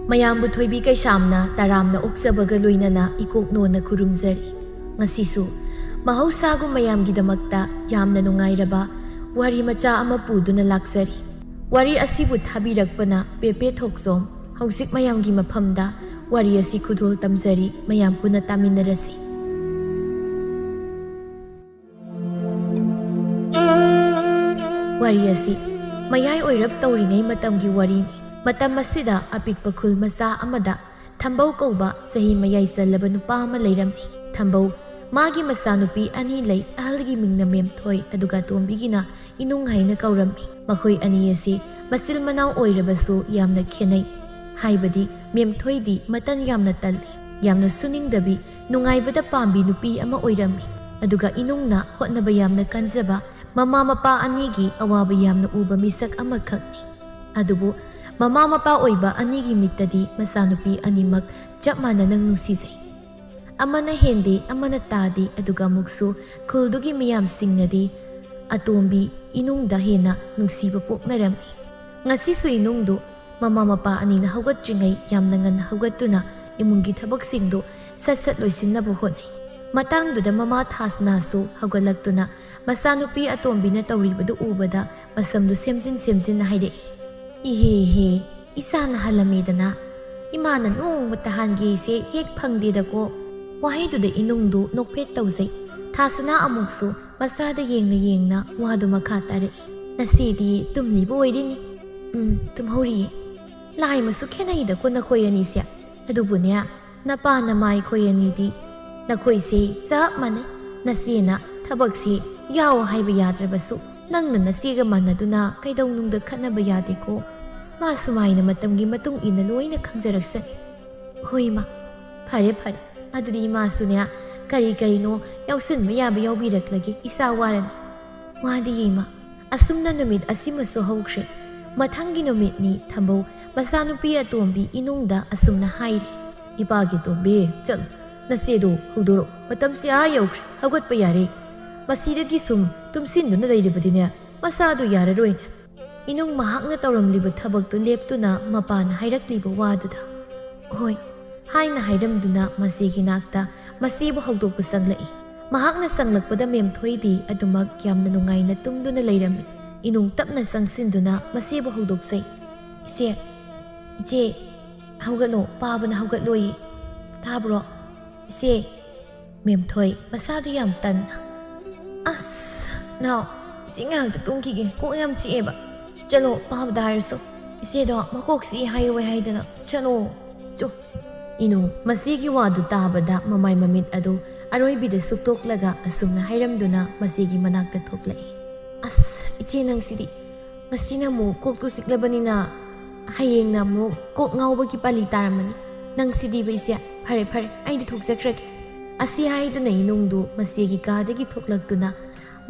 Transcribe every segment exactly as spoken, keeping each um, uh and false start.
ꯃꯌꯥꯝꯕꯨ ꯊꯣꯏꯕꯤ ꯀꯩꯁꯥꯝꯅ ꯇꯔꯥꯝꯅ ꯑꯣꯛꯆꯕꯒ ꯂꯣꯏꯅꯅ ꯏꯀꯣꯛ ꯅꯣꯟꯅ ꯈꯨꯔꯨꯝꯖꯔꯤ꯫ ꯉꯁꯤꯁꯨ ꯃꯍꯧꯁꯥꯒꯨꯝ ꯃꯌꯥꯝꯒꯤꯗꯃꯛꯇ ꯌꯥꯝꯅ ꯅꯨꯡꯉꯥꯏꯔꯕ ꯋꯥꯔꯤ ꯃꯆꯥ ꯑꯃ ꯄꯨꯗꯨꯅ ꯂꯥꯛꯆꯔꯤ꯫ ꯋꯥꯔꯤ ꯑꯁꯤꯕꯨ ꯊꯥꯕꯤꯔꯛꯄꯅ ꯄꯦꯄꯦ ꯊꯣꯛꯆꯣꯝ꯫ ꯍꯧꯖꯤꯛ ꯃꯌꯥꯝꯒꯤ ꯃꯐꯝꯗ ꯋꯥꯔꯤ ꯑꯁꯤ ꯈꯨꯗꯣꯜ ꯇꯝꯖꯔꯤ, ꯃꯌꯥꯝ ꯄꯨꯟꯅ ꯇꯥꯃꯤꯟꯅꯔꯁꯤ꯫ ꯋꯥꯔꯤ ꯑꯁꯤ ꯃꯌꯥꯏ ꯑꯣꯏꯔꯞ ꯇꯧꯔꯤꯉꯩ ꯃꯇꯝꯒꯤ ꯋꯥꯔꯤꯅꯤ꯫ ꯃꯇꯝ ꯑꯁꯤꯗ ꯑꯄꯤꯛꯄ ꯈꯨꯜ ꯃꯆꯥ ꯑꯃꯗ ꯊꯝꯕꯧ ꯀꯧꯕ ꯆꯍꯤ ꯃꯌꯥꯏ ꯆꯜꯂꯕ ꯅꯨꯄꯥ ꯑꯃ ꯂꯩꯔꯝꯃꯤ꯫ ꯊꯝꯕꯧ ꯃꯥꯒꯤ ꯃꯆꯥꯅꯨꯄꯤ ꯑꯅꯤ ꯂꯩ꯫ ꯑꯍꯜꯒꯤ ꯃꯤꯡꯅ ꯃꯦꯝꯊꯣꯏ, ꯑꯗꯨꯒ ꯑꯇꯣꯝꯕꯤꯒꯤꯅ ꯏꯅꯨꯡ ꯍꯥꯏꯅ ꯀꯧꯔꯝꯃꯤ꯫ ꯃꯈꯣꯏ ꯑꯅꯤ ꯑꯁꯤ ꯃꯆꯤꯜ ꯃꯅꯥꯎ ꯑꯣꯏꯔꯕꯁꯨ ꯌꯥꯝꯅ ꯈꯦꯠꯅꯩ꯫ ꯍꯥꯏꯕꯗꯤ ꯃꯦꯝꯊꯣꯏꯗꯤ ꯃꯇꯟ ꯌꯥꯝꯅ ꯇꯜꯂꯤ, ꯌꯥꯝꯅ ꯁꯨꯅꯤꯡꯗꯕꯤ, ꯅꯨꯡꯉꯥꯏꯕꯗ ꯄꯥꯝꯕꯤ ꯅꯨꯄꯤ ꯑꯃ ꯑꯣꯏꯔꯝꯃꯤ꯫ ꯑꯗꯨꯒ ꯏꯅꯨꯡꯅ ꯍꯣꯠꯅꯕ ꯌꯥꯝꯅ ꯀꯟꯖꯕ, ꯃꯃꯥ ꯃꯄꯥ ꯑꯅꯤꯒꯤ ꯑꯋꯥꯕ ꯌꯥꯝꯅ ꯎꯕ ꯃꯤꯁꯛ ꯑꯃꯈꯛꯅꯤ꯫ ꯑꯗꯨꯕꯨ ꯃꯃꯥ ꯃꯄꯥ ꯑꯣꯏꯕ ꯑꯅꯤꯒꯤ ꯃꯤꯠꯇꯗꯤ ꯃꯆꯥꯅꯨꯄꯤ ꯑꯅꯤꯃꯛ ꯆꯞ ꯃꯥꯟꯅꯅ ꯅꯨꯡꯁꯤꯖꯩ꯫ ꯑꯃꯅ ꯍꯦꯟꯗꯦ, ꯑꯃꯅ ꯇꯥꯗꯦ, ꯑꯗꯨꯒ ꯑꯃꯨꯛꯁꯨ ꯈꯨꯜꯗꯨꯒꯤ ꯃꯤꯌꯥꯝꯁꯤꯡꯅꯗꯤ ꯑꯇꯣꯝꯕꯤ ꯏꯅꯨꯡꯗ ꯍꯦꯟꯅ ꯅꯨꯡꯁꯤꯕ ꯄꯣꯛꯅꯔꯝꯃꯤ꯫ ꯉꯁꯤꯁꯨ ꯏꯅꯨꯡꯗꯨ ꯃꯃꯥ ꯃꯄꯥ ꯑꯅꯤꯅ ꯍꯧꯒꯠꯇ꯭ꯔꯤꯉꯩ ꯌꯥꯝꯅ ꯉꯟꯅ ꯍꯧꯒꯠꯇꯨꯅ ꯏꯃꯨꯡꯒꯤ ꯊꯕꯛꯁꯤꯡꯗꯨ ꯁꯠ ꯁꯠ ꯂꯣꯏꯁꯤꯟꯅꯕ ꯍꯣꯠꯅꯩ꯫ ꯃꯇꯥꯡꯗꯨꯗ ꯃꯃꯥ ꯊꯥꯁꯅꯥꯁꯨ ꯍꯧꯒꯠꯂꯛꯇꯨꯅ ꯃꯆꯥꯅꯨꯄꯤ ꯑꯇꯣꯝꯕꯤꯅ ꯇꯧꯔꯤꯕꯗꯨ ꯎꯕꯗ ꯃꯁꯝꯗꯨ ꯁꯦꯝꯖꯤꯟ ꯁꯦꯝꯖꯤꯟꯅ ꯍꯥꯏꯔꯛꯏ, "ꯏꯍꯦ ꯏꯍꯦ, ꯏꯆꯥꯅ ꯍꯜꯂꯝꯃꯦꯗꯅ꯫ ꯏꯃꯥꯅ ꯅꯣꯡꯃꯇ ꯍꯥꯟꯒꯦꯁꯦ ꯍꯦꯛ ꯐꯪꯗꯦꯗꯀꯣ꯫" ꯋꯥꯍꯩꯗꯨꯗ ꯏꯅꯨꯡꯗꯨ ꯅꯣꯛꯐꯦꯠ ꯇꯧꯖꯩ꯫ ꯊꯥꯁꯅꯥ ꯑꯃꯨꯛꯁꯨ ꯃꯆꯥꯗ ꯌꯦꯡꯅ ꯌꯦꯡꯅ ꯋꯥꯗꯨ ꯃꯈꯥ ꯇꯥꯔꯛꯏ, "ꯅꯆꯦꯗꯤ ꯇꯨꯝꯂꯤꯕ ꯑꯣꯏꯔꯤꯅꯤ꯫" "ꯎꯝ, ꯇꯨꯝꯍꯧꯔꯤꯌꯦ꯫" "ꯂꯥꯏꯃꯁꯨ ꯈꯦꯠꯅꯩꯗꯀꯣ ꯅꯈꯣꯏ ꯑꯅꯤꯁꯦ꯫ ꯑꯗꯨꯕꯨꯅꯦ, ꯅꯄꯥ ꯅꯃꯥ ꯑꯩꯈꯣꯏ ꯑꯅꯤꯗꯤ ꯅꯈꯣꯏꯁꯦ ꯆꯞ ꯃꯥꯟꯅꯩ꯫ ꯅꯆꯦꯅ ꯊꯕꯛꯁꯤ ꯌꯥꯎ ꯍꯥꯏꯕ ꯌꯥꯗ꯭ꯔꯕꯁꯨ ꯅꯪꯅ ꯅꯆꯦꯒ ꯃꯥꯟꯅꯗꯨꯅ ꯀꯩꯗꯧꯅꯨꯡꯗ ꯈꯠꯅꯕ ꯌꯥꯗꯦꯀꯣ꯫ ꯃꯥ ꯁꯨꯃꯥꯏꯅ ꯃꯇꯝꯒꯤ ꯃꯇꯨꯡ ꯏꯟꯅ ꯂꯣꯏꯅ ꯈꯪꯖꯔꯛꯁꯅꯤ꯫" "ꯍꯣꯏ ꯏꯃꯥ, ꯐꯔꯦ ꯐꯔꯦ꯫ ꯑꯗꯨꯗꯤ ꯏꯃꯥꯁꯨꯅꯦ ꯀꯔꯤ ꯀꯔꯤꯅꯣ ꯌꯥꯎꯁꯟꯕ ꯌꯥꯕ ꯌꯥꯎꯕꯤꯔꯛꯂꯒꯦ, ꯏꯆꯥ ꯋꯥꯔꯅꯤ꯫" "ꯋꯥꯗꯤꯌꯦ ꯏꯃꯥ꯫" ꯑꯁꯨꯝꯅ ꯅꯨꯃꯤꯠ ꯑꯁꯤꯃꯁꯨ ꯍꯧꯈ꯭ꯔꯦ꯫ ꯃꯊꯪꯒꯤ ꯅꯨꯃꯤꯠꯅꯤ꯫ ꯊꯝꯕꯧ ꯃꯆꯥꯅꯨꯄꯤ ꯑꯇꯣꯝꯕꯤ ꯏꯅꯨꯡꯗ ꯑꯁꯨꯝꯅ ꯍꯥꯏꯔꯤ, "ꯏꯄꯥꯒꯤ ꯇꯣꯝꯕꯤ, ꯆꯠꯂꯨ, "ꯅꯆꯦꯗꯣ ꯍꯧꯗꯣꯔꯛꯑꯣ, ꯃꯇꯝꯁꯦ ꯑꯥ ꯌꯧꯈ꯭ꯔꯦ, ꯍꯧꯒꯠꯄ ꯌꯥꯔꯦ꯫ ꯃꯁꯤꯗꯒꯤ ꯁꯨꯝ ꯇꯨꯝꯁꯤꯟꯗꯨꯅ ꯂꯩꯔꯕꯗꯤꯅꯦ, ꯃꯁꯥꯗꯣ ꯌꯥꯔꯔꯣꯏꯅꯦ"꯫ ꯏꯅꯨꯡ ꯃꯍꯥꯛꯅ ꯇꯧꯔꯝꯂꯤꯕ ꯊꯕꯛꯇꯨ ꯂꯦꯞꯇꯨꯅ ꯃꯄꯥꯅ ꯍꯥꯏꯔꯛꯂꯤꯕ ꯋꯥꯗꯨꯗ "ꯍꯣꯏ" ꯍꯥꯏꯅ ꯍꯥꯏꯔꯝꯗꯨꯅ ꯃꯆꯦꯒꯤ ꯅꯥꯛꯇ ꯃꯆꯦꯕꯨ ꯍꯧꯗꯣꯛꯄ ꯆꯪꯂꯛꯏ꯫ ꯃꯍꯥꯛꯅ ꯆꯪꯂꯛꯄꯗ ꯃꯦꯝꯊꯣꯏꯗꯤ ꯑꯗꯨꯃꯛ ꯌꯥꯝꯅ ꯅꯨꯡꯉꯥꯏꯅ ꯇꯨꯝꯗꯨꯅ ꯂꯩꯔꯝꯃꯤ꯫ ꯏꯅꯨꯡ ꯇꯞꯅ ꯆꯪꯁꯤꯟꯗꯨꯅ ꯃꯆꯦꯕꯨ ꯍꯧꯗꯣꯛꯆꯩ꯫ "ꯏꯆꯦ, ꯏꯆꯦ, ꯍꯧꯒꯠꯂꯣ, ꯄꯥꯕꯅ ꯍꯧꯒꯠꯂꯣꯏꯌꯦ꯫ ꯇꯥꯕ꯭ꯔꯣ? ꯏꯆꯦ"꯫ ꯃꯦꯝꯊꯣꯏ ꯃꯁꯥꯗꯨ ꯌꯥꯝ ꯇꯟꯅ, "ꯑꯁ, ꯅꯥꯎ, ꯏꯆꯦ ꯉꯥꯏꯍꯥꯛꯇ ꯇꯨꯝꯈꯤꯒꯦ, ꯀꯣꯛ ꯌꯥꯝ ꯆꯤꯛꯑꯦꯕ꯫ ꯆꯠꯂꯣ, ꯄꯥꯕꯗ ꯍꯥꯏꯔꯁꯨ꯫ ꯏꯆꯦꯗꯣ ꯃꯀꯣꯛ ꯆꯤꯛꯑꯦ ꯍꯥꯏꯌꯨ ꯍꯥꯏꯗꯅ꯫ ꯆꯠꯂꯣ, ꯆꯣ"꯫ ꯏꯅꯨ ꯃꯆꯦꯒꯤ ꯋꯥꯗꯨ ꯇꯥꯕꯗ ꯃꯃꯥꯏ ꯃꯃꯤꯠ ꯑꯗꯨ ꯑꯔꯣꯏꯕꯤꯗ ꯁꯨꯛꯇꯣꯛꯂꯒ ꯑꯁꯨꯝꯅ ꯍꯥꯏꯔꯝꯗꯨꯅ ꯃꯆꯦꯒꯤ ꯃꯅꯥꯛꯇ ꯊꯣꯛꯂꯛꯏ꯫ "ꯑꯁ, ꯏꯆꯦ ꯅꯪꯁꯤꯗꯤ꯫ ꯉꯁꯤꯅ ꯑꯃꯨꯛ ꯀꯣꯛꯇꯨ ꯆꯤꯛꯂꯕꯅꯤꯅ ꯍꯌꯦꯡꯅ ꯑꯃꯨꯛ ꯀꯣꯛ ꯉꯥꯎꯕꯒꯤ ꯄꯥꯂꯤ ꯇꯥꯔꯝꯃꯅꯤ꯫ ꯅꯪꯁꯤꯗꯤꯕ ꯏꯆꯦ꯫ ꯐꯔꯦ, ꯐꯔꯦ, ꯑꯩꯗꯤ ꯊꯣꯛꯆꯈ꯭ꯔꯒꯦ"꯫ ꯑꯁꯤ ꯍꯥꯏꯗꯨꯅ ꯏꯅꯨꯡꯗꯨ ꯃꯆꯦꯒꯤ ꯀꯥꯗꯒꯤ ꯊꯣꯛꯂꯛꯇꯨꯅ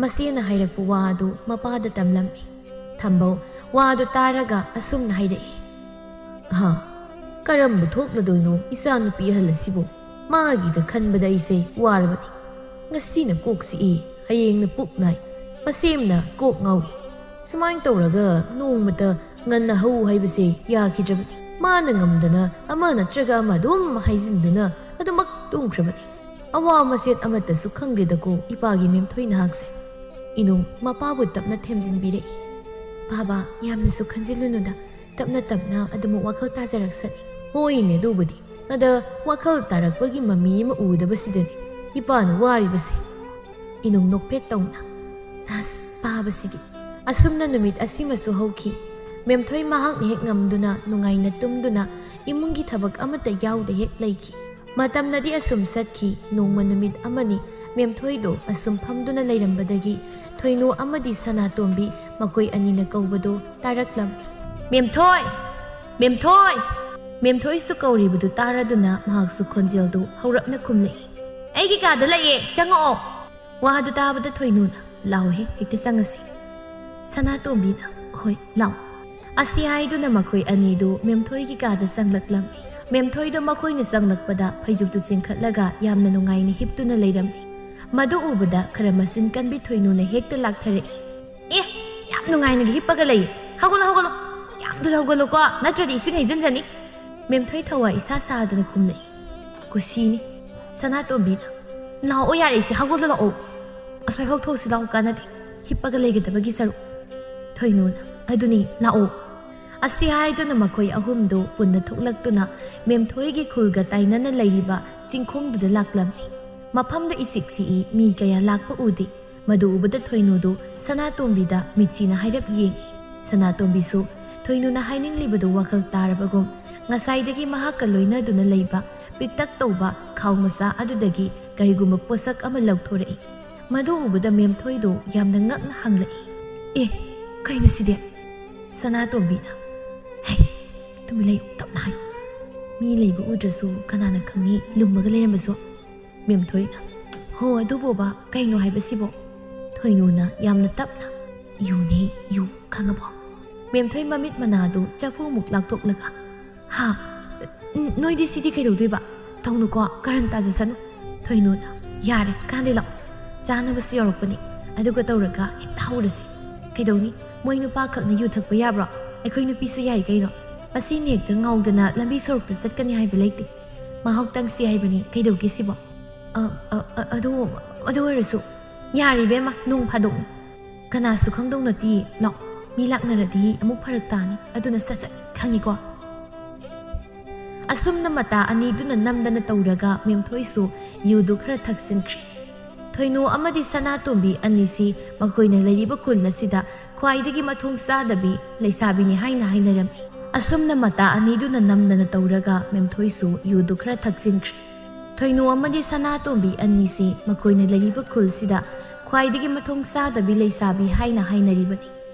ꯃꯆꯦꯅ ꯍꯥꯏꯔꯛꯄ ꯋꯥ ꯑꯗꯨ ꯃꯄꯥꯗ ꯇꯝꯂꯝꯃꯤ꯫ ꯊꯝꯕꯧ ꯋꯥꯗꯨ ꯇꯥꯔꯒ ꯑꯁꯨꯝꯅ ꯍꯥꯏꯔꯛꯏ꯫ "ꯍꯥ, ꯀꯔꯝꯕ ꯊꯣꯛꯂꯗꯣꯏꯅꯣ ꯏꯆꯥꯅꯨꯄꯤ ꯑꯍꯜ ꯑꯁꯤꯕꯨ? ꯃꯥꯒꯤꯗ ꯈꯟꯕꯗ ꯑꯩꯁꯦ ꯋꯥꯔꯕꯅꯤ꯫ ꯉꯁꯤꯅ ꯀꯣꯛ ꯆꯤꯛꯏ, ꯍꯌꯦꯡꯅ ꯄꯨꯛ ꯅꯥꯏ, ꯃꯁꯦꯝꯅ ꯀꯣꯛ ꯉꯥꯎꯏ꯫ ꯁꯨꯃꯥꯏꯅ ꯇꯧꯔꯒ ꯅꯣꯡꯃꯇ ꯉꯟꯅ ꯍꯧ ꯍꯥꯏꯕꯁꯦ ꯌꯥꯈꯤꯗ꯭ꯔꯕꯅꯤ꯫ ꯃꯥꯅ ꯉꯝꯗꯅ ꯑꯃ ꯅꯠꯇ꯭ꯔꯒ ꯑꯃ ꯑꯗꯨꯝ ꯍꯥꯏꯖꯤꯟꯗꯨꯅ ꯑꯗꯨꯃꯛ ꯇꯨꯝꯈ꯭ꯔꯕꯅꯤ꯫ ꯑꯋꯥ ꯃꯆꯦꯠ ꯑꯃꯠꯇꯁꯨ ꯈꯪꯗꯦꯗꯀꯣ ꯏꯄꯥꯒꯤ ꯃꯦꯝꯊꯣꯏ ꯅꯍꯥꯛꯁꯦ"꯫ ꯏꯅꯨꯡ ꯃꯄꯥꯕꯨ ꯇꯞꯅ ꯊꯦꯝꯖꯤꯟꯕꯤꯔꯛꯏ꯫ "ꯕꯥꯕꯥ, ꯌꯥꯝꯅꯁꯨ ꯈꯟꯖꯤꯜꯂꯨꯅꯨꯗ꯫ ꯇꯞꯅ ꯇꯞꯅ ꯑꯗꯨꯃꯛ ꯋꯥꯈꯜ ꯇꯥꯖꯔꯛꯁꯅꯤ"꯫ "ꯍꯣꯏꯅꯦ, ꯑꯗꯨꯕꯨꯗꯤ꯫ ꯑꯗ ꯋꯥꯈꯜ ꯇꯥꯔꯛꯄꯒꯤ ꯃꯃꯤ ꯑꯃ ꯎꯗꯕꯁꯤꯗꯅꯤ ꯏꯄꯥꯅ ꯋꯥꯔꯤꯕꯁꯦ"꯫ ꯏꯅꯨꯡ ꯅꯣꯛꯐꯦꯠ ꯇꯧꯅ, "ꯑꯁ, ꯄꯥꯕꯁꯤꯗꯤ"꯫ ꯑꯁꯨꯝꯅ ꯅꯨꯃꯤꯠ ꯑꯁꯤꯃꯁꯨ ꯍꯧꯈꯤ꯫ ꯃꯦꯝꯊꯣꯏ ꯃꯍꯥꯛꯅ ꯍꯦꯛ ꯉꯝꯗꯨꯅ ꯅꯨꯡꯉꯥꯏꯅ ꯇꯨꯝꯗꯨꯅ ꯏꯃꯨꯡꯒꯤ ꯊꯕꯛ ꯑꯃꯠꯇ ꯌꯥꯎꯗ ꯍꯦꯛ ꯂꯩꯈꯤ꯫ ꯃꯇꯝꯅꯗꯤ ꯑꯁꯨꯝ ꯆꯠꯈꯤ꯫ ꯅꯣꯡꯃ ꯅꯨꯃꯤꯠ ꯑꯃꯅꯤ ꯃꯦꯝꯊꯣꯏꯗꯣ ꯑꯁꯨꯝ ꯐꯝꯗꯨꯅ ꯂꯩꯔꯝꯕꯗꯒꯤ ꯊꯣꯏꯅꯨ ꯑꯃꯗꯤ ꯁꯅꯥꯇꯣꯝꯕꯤ ꯃꯈꯣꯏ ꯑꯅꯤꯅ ꯀꯧꯕꯗꯨ ꯇꯥꯔꯛꯂꯝꯃꯤ꯫ "ꯃꯦꯝꯊꯣꯏ! ꯃꯦꯝꯊꯣꯏ!" ꯃꯦꯝꯊꯣꯏꯁꯨ ꯀꯧꯔꯤꯕꯗꯨ ꯇꯥꯔꯗꯨꯅ ꯃꯍꯥꯛꯁꯨ ꯈꯣꯟꯖꯦꯜꯗꯨ ꯍꯧꯔꯞꯅ ꯈꯨꯝꯂꯛꯏ꯫ "ꯑꯩꯒꯤ ꯀꯥꯗ ꯂꯩꯌꯦ, ꯆꯪꯉꯛꯑꯣ!" ꯋꯥꯗꯨ ꯇꯥꯕꯗ ꯊꯣꯏꯅꯨꯅ, "ꯂꯥꯎꯍꯦ, ꯍꯦꯛꯇ ꯆꯪꯉꯁꯤ"꯫ ꯁꯅꯥꯇꯣꯝꯕꯤꯅ, "ꯍꯣꯏ, ꯂꯥꯎ"꯫ ꯑꯁꯤ ꯍꯥꯏꯗꯨꯅ ꯃꯈꯣꯏ ꯑꯅꯤꯗꯨ ꯃꯦꯝꯊꯣꯏꯒꯤ ꯀꯥꯗ ꯆꯪꯂꯛꯂꯝꯃꯤ꯫ ꯃꯦꯝꯊꯣꯏꯗꯣ ꯃꯈꯣꯏꯅ ꯆꯪꯂꯛꯄꯗ ꯐꯩꯖꯨꯞꯇꯨ ꯆꯤꯡꯈꯠꯂꯒ ꯌꯥꯝꯅ ꯅꯨꯡꯉꯥꯏꯅ ꯍꯤꯞꯇꯨꯅ ꯂꯩꯔꯝꯃꯤ꯫ ꯃꯗꯨ ꯎꯕꯗ ꯈꯔ ꯃꯆꯤꯟ ꯀꯟꯕꯤ ꯊꯣꯏꯅꯨꯅ ꯍꯦꯛꯇ ꯂꯥꯛꯊꯔꯛꯏ꯫ "ꯑꯦ, ꯌꯥꯝ ꯅꯨꯡꯉꯥꯏꯅꯒ ꯍꯤꯞꯄꯒ ꯂꯩ꯫ ꯍꯧꯒꯠꯂꯣ, ꯍꯧꯒꯠꯂꯣ꯫ ꯌꯥꯝ ꯊꯨꯅ ꯍꯧꯒꯠꯂꯣꯀꯣ, ꯅꯠꯇ꯭ꯔꯗꯤ ꯏꯁꯤꯡ ꯍꯩꯖꯤꯟꯖꯅꯤ꯫" ꯃꯦꯝꯊꯣꯏ ꯊꯋꯥꯏ ꯏꯁꯥ ꯁꯥꯗꯅ ꯈꯨꯝꯂꯛꯏ꯫ ꯀꯨꯁꯤꯅꯤ꯫ ꯁꯅꯥꯇꯣꯝꯕꯤꯅ, "ꯂꯥꯛꯑꯣ ꯌꯥꯔꯦ, ꯏꯆꯦ, ꯍꯧꯒꯠꯂꯣ ꯂꯥꯛꯑꯣ꯫ ꯑꯁ꯭ꯋꯥꯏꯐꯥꯎ ꯊꯣꯛꯁꯤ ꯂꯥꯛꯑꯣ, ꯀꯥꯟꯅꯗꯦ ꯍꯤꯞꯄꯒ ꯂꯩꯒꯗꯕꯒꯤ ꯁꯔꯨꯛ꯫" ꯊꯣꯏꯅꯨꯅ, "ꯑꯗꯨꯅꯤ, ꯂꯥꯛꯑꯣ꯫" ꯑꯁꯤ ꯍꯥꯏꯗꯨꯅ ꯃꯈꯣꯏ ꯑꯍꯨꯝꯗꯨ ꯄꯨꯟꯅ ꯊꯣꯛꯂꯛꯇꯨꯅ ꯃꯦꯝꯊꯣꯏꯒꯤ ꯈꯨꯜꯒ ꯇꯥꯏꯅꯅ ꯂꯩꯔꯤꯕ ꯆꯤꯡꯈꯣꯡꯗꯨꯗ ꯂꯥꯛꯂꯝꯃꯤ꯫ ꯃꯐꯝꯗꯨ ꯏꯆꯤꯛ ꯆꯤꯛꯏ, ꯃꯤ ꯀꯌꯥ ꯂꯥꯛꯄ ꯎꯗꯦ꯫ ꯃꯗꯨ ꯎꯕꯗ ꯊꯣꯏꯅꯨꯗꯨ ꯁꯅꯥꯇꯣꯝꯕꯤꯗ ꯃꯤꯠꯆꯤꯅ ꯍꯥꯏꯔꯞ ꯌꯦꯡꯏ꯫ ꯁꯅꯥꯇꯣꯝꯕꯤꯁꯨ ꯊꯣꯏꯅꯨꯅ ꯍꯥꯏꯅꯤꯡꯂꯤꯕꯗꯨ ꯋꯥꯈꯜ ꯇꯥꯔꯕꯒꯨꯝ ꯉꯁꯥꯏꯗꯒꯤ ꯃꯍꯥꯛꯀ ꯂꯣꯏꯅꯗꯨꯅ ꯂꯩꯕ ꯄꯤꯛꯇꯛ ꯇꯧꯕ ꯈꯥꯎ ꯃꯆꯥ ꯑꯗꯨꯗꯒꯤ ꯀꯔꯤꯒꯨꯝꯕ ꯄꯣꯠꯁꯛ ꯑꯃ ꯂꯧꯊꯣꯔꯛꯏ꯫ ꯃꯗꯨ ꯎꯕꯗ ꯃꯦꯝꯊꯣꯏꯗꯨ ꯌꯥꯝꯅ ꯉꯛꯅ ꯍꯪꯂꯛꯏ, "ꯑꯦ, ꯀꯩꯅꯣ ꯁꯤꯗꯤ?" ꯁꯅꯥꯇꯣꯝꯕꯤꯅ, "ꯍꯦ, ꯇꯨꯃꯤꯟ ꯂꯩꯌꯨ, ꯇꯞꯅ ꯍꯥꯏꯌꯨ꯫ ꯃꯤ ꯂꯩꯕ ꯎꯗ꯭ꯔꯁꯨ ꯀꯅꯥꯅ ꯈꯪꯅꯤ ꯂꯨꯝꯃꯒ ꯂꯩꯔꯝꯕꯁꯨ?" ꯃꯦꯝꯊꯣꯏꯅ, "ꯍꯣ, ꯑꯗꯨꯕꯣꯕ, ꯀꯩꯅꯣ ꯍꯥꯏꯕꯁꯤꯕꯣ?" ꯊꯣꯏꯅꯨꯅ ꯌꯥꯝꯅ ꯇꯞꯅ, "ꯌꯨꯅꯦ, ꯌꯨ, ꯈꯪꯉꯕꯣ?" ꯃꯦꯝꯊꯣꯏ ꯃꯃꯤꯠ ꯃꯅꯥꯗꯨ ꯆꯐꯨꯃꯨꯛ ꯂꯥꯎꯊꯣꯛꯂꯒ, "ꯍꯥ? ꯎꯝ, ꯅꯣꯏꯗꯤ ꯁꯤꯗꯤ ꯀꯩꯗꯧꯗꯣꯏꯕ? ꯊꯧꯅꯨꯀꯣ, ꯀꯔꯟ ꯇꯥꯖꯁꯅꯨ꯫" ꯊꯣꯏꯅꯨꯅ, "ꯌꯥꯔꯦ, ꯀꯥꯟꯗꯦ, ꯂꯥꯛꯑꯣ꯫ ꯆꯥꯅꯕꯁꯨ ꯌꯧꯔꯛꯄꯅꯤ, ꯑꯗꯨꯒ ꯇꯧꯔꯒ ꯍꯦꯛꯇ ꯍꯧꯔꯁꯤ꯫ ꯀꯩꯗꯧꯅꯤ? ꯃꯣꯏ ꯅꯨꯄꯥ ꯈꯛꯅ ꯌꯨ ꯊꯛꯄ ꯌꯥꯕ꯭ꯔꯣ? ꯑꯩꯈꯣꯏ ꯅꯨꯄꯤꯁꯨ ꯌꯥꯏ ꯀꯩꯅꯣ꯫ ꯃꯁꯤꯅ ꯍꯦꯛꯇ ꯉꯥꯎꯗꯅ ꯂꯝꯕꯤ ꯁꯣꯔꯣꯛꯇ ꯆꯠꯀꯅꯤ ꯍꯥꯏꯕ ꯂꯩꯇꯦ꯫ ꯃꯍꯥꯎ ꯇꯪꯁꯤ ꯍꯥꯏꯕꯅꯤ, ꯀꯩꯗꯧꯒꯦ ꯁꯤꯕꯣ?" "ꯑ, ꯑ, ꯑ, ꯑꯗꯨ, ꯑꯗꯨ ꯑꯣꯏꯔꯁꯨ ꯌꯥꯔꯤꯕꯦꯝꯃ, ꯅꯣꯡ ꯐꯥꯗꯣꯛꯅꯤ꯫ ꯀꯅꯥꯁꯨ ꯈꯪꯗꯧ ꯅꯠꯇꯤꯌꯦ꯫ ꯂꯥꯛ, ꯃꯤ ꯂꯥꯛꯅꯔꯗꯤ ꯑꯃꯨꯛ ꯐꯔꯛ ꯇꯥꯅꯤ꯫ ꯑꯗꯨꯅ ꯁꯠ ꯁꯠ, ꯈꯪꯉꯤꯀꯣ?" ꯑꯁꯨꯝꯅ ꯃꯇꯥ ꯑꯅꯤꯗꯨꯅ ꯅꯝꯗꯅ ꯇꯧꯔꯒ ꯃꯦꯝꯊꯣꯏꯁꯨ ꯌꯨꯗꯨ ꯈꯔ ꯊꯛꯆꯤꯟꯈ꯭ꯔꯦ꯫ ꯊꯣꯏꯅꯨ ꯑꯃꯗꯤ ꯁꯅꯥꯇꯣꯝꯕꯤ ꯑꯅꯤꯁꯤ ꯃꯈꯣꯏꯅ ꯂꯩꯔꯤꯕ ꯈꯨꯜ ꯑꯁꯤꯗ ꯈ꯭ꯋꯥꯏꯗꯒꯤ ꯃꯊꯣꯡ ꯆꯥꯗꯕꯤ ꯂꯩꯁꯥꯕꯤꯅꯤ ꯍꯥꯏꯅ ꯍꯥꯏꯅꯔꯝꯃꯤ꯫ ꯑꯁꯨꯝꯅ ꯃꯇꯥ ꯑꯅꯤꯗꯨꯅ ꯅꯝꯗꯅ ꯇꯧꯔꯒ ꯃꯦꯝꯊꯣꯏꯁꯨ ꯌꯨꯗꯨ ꯈꯔ ꯊꯛꯆꯤꯟꯈ꯭ꯔꯦ꯫ ꯊꯣꯏꯅꯨ ꯑꯃꯗꯤ ꯁꯅꯥꯇꯣꯝꯕꯤ ꯑꯅꯤꯁꯤ ꯃꯈꯣꯏꯅ ꯂꯩꯔꯤꯕ ꯈꯨꯜꯁꯤꯗ ꯈ꯭ꯋꯥꯏꯗꯒꯤ ꯃꯊꯣꯡ ꯆꯥꯗꯕꯤ ꯂꯩꯁꯥꯕꯤ ꯍꯥꯏꯅ ꯍꯥꯏꯅꯔꯤꯕꯅꯤ꯫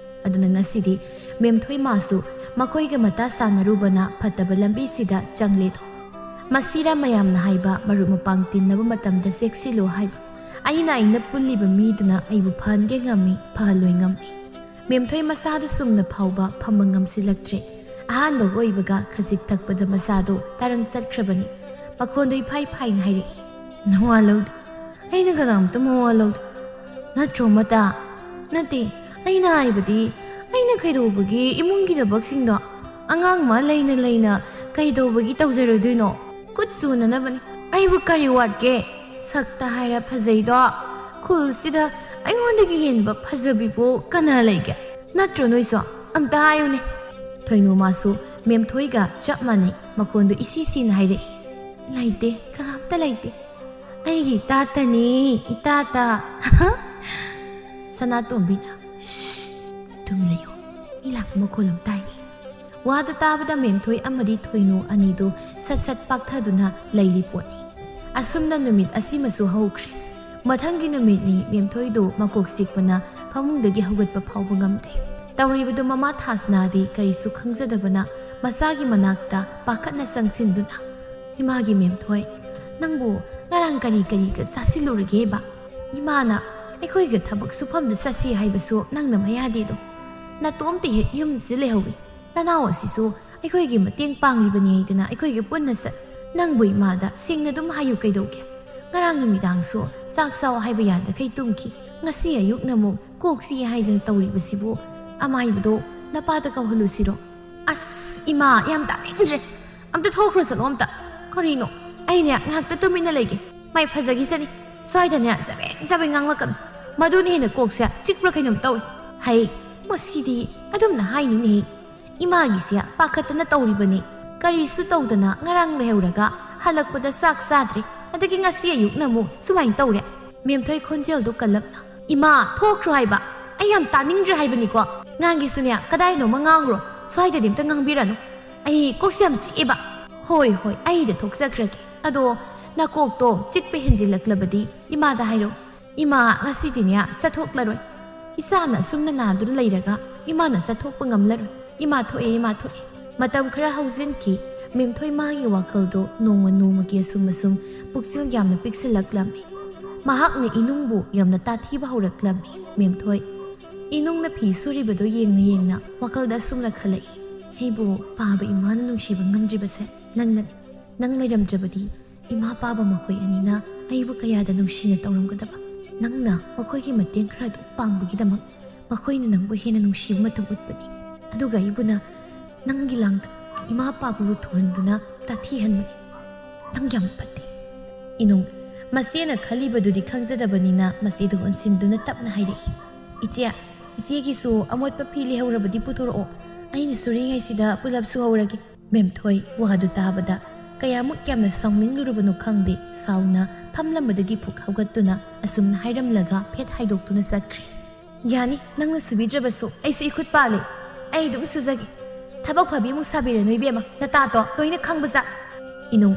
ꯑꯗꯨꯅ ꯉꯁꯤꯗꯤ ꯃꯦꯝꯊꯣꯏ ꯃꯥꯁꯨ ꯃꯈꯣꯏꯒ ꯃꯇꯥ ꯁꯥꯟꯅꯔꯨꯕꯅ ꯐꯠꯇꯕ ꯂꯝꯕꯤꯁꯤꯗ ꯆꯪꯂꯦꯗꯣ꯫ ꯃꯁꯤꯔ ꯃꯌꯥꯝꯅ ꯍꯥꯏꯕ ꯃꯔꯨꯞ ꯃꯄꯥꯡ ꯇꯤꯟꯅꯕ ꯃꯇꯝꯗ ꯆꯦꯛꯁꯤꯜꯂꯨ ꯍꯥꯏꯕ? ꯑꯩꯅ ꯑꯩꯅ ꯄꯨꯜꯂꯤꯕ ꯃꯤꯗꯨꯅ ꯑꯩꯕꯨ ꯐꯍꯟꯒꯦ ꯉꯝꯃꯤ, ꯐꯍꯜꯂꯣꯏ ꯉꯝꯃꯤ꯫ ꯃꯦꯝꯊꯣꯏ ꯃꯁꯥꯗꯨ ꯆꯨꯝꯅ ꯐꯥꯎꯕ ꯐꯝꯕ ꯉꯝꯁꯤꯜꯂꯛꯇ꯭ꯔꯦ꯫ ꯑꯍꯥꯟꯕꯒ ꯑꯣꯏꯕꯒ ꯈꯖꯤꯛ ꯊꯛꯄꯗ ꯃꯁꯥꯗꯣ ꯇꯥꯔꯪ ꯆꯠꯈ꯭ꯔꯕꯅꯤ꯫ ꯃꯈꯣꯟꯗꯣ ꯏꯐꯥꯏ ꯐꯥꯏꯅ ꯍꯥꯏꯔꯛꯏ, "ꯅꯋꯥ ꯂꯧꯗꯦ꯫ ꯑꯩꯅ ꯀꯅꯥꯝꯇ ꯃꯋꯥ ꯂꯧꯗꯦ꯫ ꯅꯠꯇ꯭ꯔꯣ ꯃꯇꯥ? ꯅꯠꯇꯦ, ꯑꯩꯅ ꯍꯥꯏꯕꯗꯤ, ꯑꯩꯅ ꯀꯩꯗꯧꯕꯒꯤ ꯏꯃꯨꯡꯒꯤ ꯊꯕꯛꯁꯤꯡꯗꯣ ꯑꯉꯥꯡ ꯑꯃ ꯂꯩꯅ ꯂꯩꯅ ꯀꯩꯗꯧꯕꯒꯤ ꯇꯧꯖꯔꯣꯏꯗꯣꯏꯅꯣ? ꯈꯨꯠ ꯆꯨꯅꯅꯕꯅꯤ꯫ ꯑꯩꯕꯨ ꯀꯔꯤ ꯋꯥꯠꯀꯦ? ꯁꯛꯇ ꯍꯥꯏꯔ ꯐꯖꯩꯗꯣ꯫ ꯈꯨꯜꯁꯤꯗ ꯑꯩꯉꯣꯟꯗꯒꯤ ꯍꯦꯟꯕ ꯐꯖꯕꯤꯕꯨ ꯀꯅꯥ ꯂꯩꯒꯦ? ꯅꯠꯇ꯭ꯔꯣ ꯅꯣꯏꯁꯨ? ꯑꯝꯇ ꯍꯥꯏꯌꯨꯅꯦ꯫" ꯊꯣꯏꯅꯨ ꯃꯥꯁꯨ ꯃꯦꯝꯊꯣꯏꯒ ꯆꯞ ꯃꯥꯟꯅꯩ꯫ ꯃꯈꯣꯟꯗꯣ ꯏꯁꯤ ꯁꯤꯅ ꯍꯥꯏꯔꯛꯏ, "ꯂꯩꯇꯦ, ꯀꯅꯥꯝꯇ ꯂꯩꯇꯦ꯫ ꯑꯩꯒꯤ ꯏꯇꯥꯇꯅꯤ, ꯏꯇꯥꯇ꯫" ꯁꯅꯥꯇꯣꯝꯕꯤꯅ, "ꯁ꯭ꯁ, ꯇꯨꯃꯤꯟ ꯂꯩꯌꯨ꯫ ꯃꯤ ꯂꯥꯛꯄ ꯃꯈꯣꯜ ꯑꯃ ꯇꯥꯏꯅꯦ꯫" ꯋꯥꯗꯨ ꯇꯥꯕꯗ ꯃꯦꯝꯊꯣꯏ ꯑꯃꯗꯤ ꯊꯣꯏꯅꯨ ꯑꯅꯤꯗꯨ ꯁꯠ ꯁꯠ ꯄꯥꯛꯊꯗꯨꯅ ꯂꯩꯔꯤ ꯄꯣꯠꯅꯤ꯫ ꯑꯁꯨꯝꯅ ꯅꯨꯃꯤꯠ ꯑꯁꯤꯃꯁꯨ ꯍꯧꯈ꯭ꯔꯦ꯫ ꯃꯊꯪꯒꯤ ꯅꯨꯃꯤꯠꯅꯤ ꯃꯦꯝꯊꯣꯏꯗꯨ ꯃꯀꯣꯛ ꯆꯤꯛꯄꯅ ꯐꯃꯨꯡꯗꯒꯤ ꯍꯧꯒꯠꯄ ꯐꯥꯎꯕ ꯉꯝꯗꯦ꯫ ꯇꯧꯔꯤꯕꯗꯨ ꯃꯃꯥ ꯊꯥꯁꯅꯥꯗꯤ ꯀꯔꯤꯁꯨ ꯈꯪꯖꯗꯕꯅ ꯃꯆꯥꯒꯤ ꯃꯅꯥꯛꯇ ꯄꯥꯈꯠꯅ ꯆꯪꯁꯤꯟꯗꯨꯅ, "ꯏꯃꯥꯒꯤ ꯃꯦꯝꯊꯣꯏ, ꯅꯪꯕꯨ ꯉꯔꯥꯡ ꯀꯔꯤ ꯀꯔꯤꯒ ꯆꯥꯁꯤꯜꯂꯨꯔꯒꯦꯕ? ꯏꯃꯥꯅ ꯑꯩꯈꯣꯏꯒ ꯊꯕꯛ ꯁꯨꯐꯝꯗ ꯆꯠꯁꯤ ꯍꯥꯏꯕꯁꯨ ꯅꯪꯅ ꯃꯌꯥꯗꯦꯗꯣ꯫ ꯅꯇꯣꯝꯇ ꯍꯦꯛ ꯌꯨꯝꯁꯤ ꯂꯩꯍꯧꯏ꯫ ꯅꯅꯥꯎ ꯑꯁꯤꯁꯨ ꯑꯩꯈꯣꯏꯒꯤ ꯃꯇꯦꯡ ꯄꯥꯡꯂꯤꯕꯅꯤ ꯍꯥꯏꯗꯅ ꯑꯩꯈꯣꯏꯒ ꯄꯨꯟꯅ ꯆꯠ꯫ ꯅꯪꯕꯨ ꯏꯃꯥꯗ ꯁꯦꯡꯅ ꯑꯗꯨꯝ ꯍꯥꯏꯌꯨ ꯀꯩꯗꯧꯒꯦ? ꯉꯔꯥꯡ ꯅꯨꯃꯤꯗꯥꯡꯁꯨ ꯆꯥꯛ ꯆꯥꯎ ꯍꯥꯏꯕ ꯌꯥꯗꯈꯩ ꯇꯨꯝꯈꯤ꯫ ꯉꯁꯤ ꯑꯌꯨꯛꯅ ꯑꯃꯨꯛ ꯀꯣꯛ ꯆꯤꯛꯏ ꯍꯥꯏꯗꯅ ꯇꯧꯔꯤꯕꯁꯤꯕꯨ? ꯑꯃꯥꯏꯕꯗꯣ ꯅꯄꯥꯗ ꯀꯧꯍꯜꯂꯨꯁꯤꯔꯣ?" "ꯑꯁ ꯏꯃꯥ, ꯌꯥꯝ ꯇꯥꯅꯤꯡꯗ꯭ꯔꯦ꯫ ꯑꯝꯇ ꯊꯣꯛꯈ꯭ꯔꯣ ꯆꯠꯂꯣ ꯑꯝꯇ꯫" "ꯀꯔꯤꯅꯣ? ꯑꯩꯅꯦ ꯉꯥꯏꯍꯥꯛꯇ ꯇꯨꯃꯤꯟꯅ ꯂꯩꯒꯦ꯫ ꯃꯥꯏ ꯐꯖꯈꯤꯁꯅꯤ꯫ ꯁ꯭ꯋꯥꯏꯗꯅꯦ ꯆꯕꯦꯡ ꯆꯕꯦꯡ ꯉꯥꯡꯂꯛꯀꯅꯨ꯫ ꯃꯗꯨꯅ ꯍꯦꯟꯅ ꯀꯣꯛꯁꯦ ꯆꯤꯛꯄ꯭ꯔꯥ ꯀꯩꯅꯣꯝ ꯇꯧꯏ꯫" "ꯍꯩ, ꯃꯁꯤꯗꯤ ꯑꯗꯨꯝꯅ ꯍꯥꯏꯅꯨꯅꯦꯍꯦ꯫ ꯏꯃꯥꯒꯤꯁꯦ ꯄꯥꯈꯠꯇꯅ ꯇꯧꯔꯤꯕꯅꯤ꯫ ꯀꯔꯤꯁꯨ ꯇꯧꯗꯅ ꯉꯔꯥꯡ ꯂꯩꯍꯧꯔꯒ ꯍꯜꯂꯛꯄꯗ ꯆꯥꯛ ꯆꯥꯗ꯭ꯔꯦ꯫ ꯑꯗꯒꯤ ꯉꯁꯤ ꯑꯌꯨꯛꯅ ꯑꯃꯨꯛ ꯁꯨꯃꯥꯏꯅ ꯇꯧꯔꯦ꯫" ꯃꯦꯝꯊꯣꯏ ꯈꯣꯟꯖꯦꯜꯗꯨ ꯀꯜꯂꯞꯅ, "ꯏꯃꯥ, ꯊꯣꯛꯈ꯭ꯔꯣ ꯍꯥꯏꯕ꯫ ꯑꯩ ꯌꯥꯝ ꯇꯥꯅꯤꯡꯗ꯭ꯔꯦ ꯍꯥꯏꯕꯅꯤꯀꯣ꯫ ꯉꯥꯡꯒꯦꯁꯨꯅꯦ, ꯀꯗꯥꯏꯅꯣꯃ ꯉꯥꯡꯈ꯭ꯔꯣ꯫ ꯁ꯭ꯋꯥꯏꯗꯗꯤ ꯑꯝꯇ ꯉꯥꯡꯕꯤꯔꯅꯨ꯫ ꯑꯩ ꯀꯣꯛꯁꯦ ꯌꯥꯝ ꯆꯤꯛꯑꯦꯕ꯫" "ꯍꯣꯏ, ꯍꯣꯏ, ꯑꯩꯗ ꯊꯣꯛꯆꯈ꯭ꯔꯒꯦ꯫ ꯑꯗꯣ ꯅꯀꯣꯛꯇꯣ ꯆꯤꯛꯄ ꯍꯦꯟꯖꯤꯜꯂꯛꯂꯕꯗꯤ ꯏꯃꯥꯗ ꯍꯥꯏꯔꯣ꯫" "ꯏꯃꯥ, ꯉꯁꯤꯗꯤꯅꯦ ꯆꯠꯊꯣꯛꯂꯔꯣꯏ꯫ ꯏꯆꯥꯅ ꯑꯁꯨꯝꯅ ꯅꯥꯗꯨꯅ ꯂꯩꯔꯒ ꯏꯃꯥꯅ ꯆꯠꯊꯣꯛꯄ ꯉꯝꯂꯔꯣꯏ꯫ ꯏꯃꯥ ꯊꯣꯛꯑꯦ, ꯏꯃꯥ ꯊꯣꯛꯑꯦ꯫" ꯃꯇꯝ ꯈꯔ ꯍꯧꯖꯤꯟꯈꯤ꯫ ꯃꯦꯝꯊꯣꯏ ꯃꯥꯒꯤ ꯋꯥꯈꯜꯗꯣ ꯅꯣꯡꯃ ꯅꯣꯡꯃꯒꯤ ꯑꯁꯨꯝ ꯑꯁꯨꯝ ꯄꯨꯛꯆꯦꯜ ꯌꯥꯝꯅ ꯄꯤꯛꯁꯤꯜꯂꯛꯂꯝꯃꯤ꯫ ꯃꯍꯥꯛꯅ ꯏꯅꯨꯡꯕꯨ ꯌꯥꯝꯅ ꯇꯥꯊꯤꯕ ꯍꯧꯔꯛꯂꯝꯃꯤ꯫ ꯃꯦꯝꯊꯣꯏ ꯏꯅꯨꯡꯅ ꯐꯤ ꯁꯨꯔꯤꯕꯗꯨ ꯌꯦꯡꯅ ꯌꯦꯡꯅ ꯋꯥꯈꯜꯗ ꯑꯁꯨꯝꯅ ꯈꯜꯂꯛꯏ, ꯑꯩꯕꯨ ꯄꯥꯕ ꯏꯃꯥꯅ ꯅꯨꯡꯁꯤꯕ ꯉꯝꯗ꯭ꯔꯤꯕꯁꯦ ꯅꯪꯅꯅꯤ꯫ ꯅꯪ ꯂꯩꯔꯝꯗ꯭ꯔꯕꯗꯤ ꯏꯃꯥ ꯄꯥꯕ ꯃꯈꯣꯏ ꯑꯅꯤꯅ ꯑꯩꯕꯨ ꯀꯌꯥꯗ ꯅꯨꯡꯁꯤꯅ ꯇꯧꯔꯝꯒꯗꯕ꯫ ꯅꯪꯅ ꯃꯈꯣꯏꯒꯤ ꯃꯇꯦꯡ ꯈꯔ ꯑꯗꯨꯝ ꯄꯥꯡꯕꯒꯤꯗꯃꯛ ꯃꯈꯣꯏꯅ ꯅꯪꯕꯨ ꯍꯦꯟꯅ ꯅꯨꯡꯁꯤꯕ ꯃꯇꯧ ꯎꯠꯄꯅꯤ꯫ ꯑꯗꯨꯒ ꯑꯩꯕꯨꯅ ꯅꯪꯒꯤ ꯂꯥꯡꯗ ꯏꯃꯥ ꯄꯥꯕꯕꯨ ꯊꯨꯍꯟꯗꯨꯅ ꯇꯥꯊꯤꯍꯟꯕꯅꯤ꯫ ꯅꯪ ꯌꯥꯝ ꯐꯠꯇꯦ꯫ ꯏꯅꯨꯡ, ꯃꯆꯦꯅ ꯈꯜꯂꯤꯕꯗꯨꯗꯤ ꯈꯪꯖꯗꯕꯅꯤꯅ ꯃꯆꯦꯗ ꯑꯣꯟꯁꯤꯟꯗꯨꯅ ꯇꯞꯅ ꯍꯥꯏꯔꯛꯏ, "ꯏꯆꯦ, ꯏꯆꯦꯒꯤꯁꯨ ꯑꯃꯣꯠꯄ ꯐꯤ ꯂꯩꯍꯧꯔꯕꯗꯤ ꯄꯨꯊꯣꯔꯛꯑꯣ꯫ ꯑꯩꯅ ꯁꯨꯔꯤꯉꯩꯁꯤꯗ ꯄꯨꯂꯞ ꯁꯨꯍꯧꯔꯒꯦ꯫" ꯃꯦꯝꯊꯣꯏ ꯋꯥꯗꯨ ꯇꯥꯕꯗ ꯀꯌꯥꯃꯨꯛ ꯌꯥꯝꯅ ꯁꯥꯎꯅꯤꯡꯂꯨꯔꯕꯅꯣ ꯈꯪꯗꯦ, ꯁꯥꯎꯅ ꯐꯝꯂꯝꯕꯗꯒꯤ ꯐꯨꯛ ꯍꯧꯒꯠꯇꯨꯅ ꯑꯁꯨꯝꯅ ꯍꯥꯏꯔꯝꯂꯒ ꯐꯦꯠ ꯍꯥꯏꯗꯣꯛꯇꯨꯅ ꯆꯠꯈ꯭ꯔꯦ꯫ "ꯌꯥꯅꯤ, ꯅꯪꯅ ꯁꯨꯕꯤꯗ꯭ꯔꯕꯁꯨ ꯑꯩꯁꯨ ꯏꯈꯨꯠ ꯄꯥꯜꯂꯤ꯫ ꯑꯩ ꯑꯗꯨꯝ ꯁꯨꯖꯒꯦ꯫ ꯊꯕꯛ ꯐꯕꯤꯃꯨꯛ ꯁꯥꯕꯤꯔꯅꯨ ꯏꯕꯦꯝꯃ, ꯅꯇꯥꯗꯣ ꯂꯣꯏꯅ ꯈꯪꯕꯖꯥꯠ꯫" ꯏꯅꯨꯡ,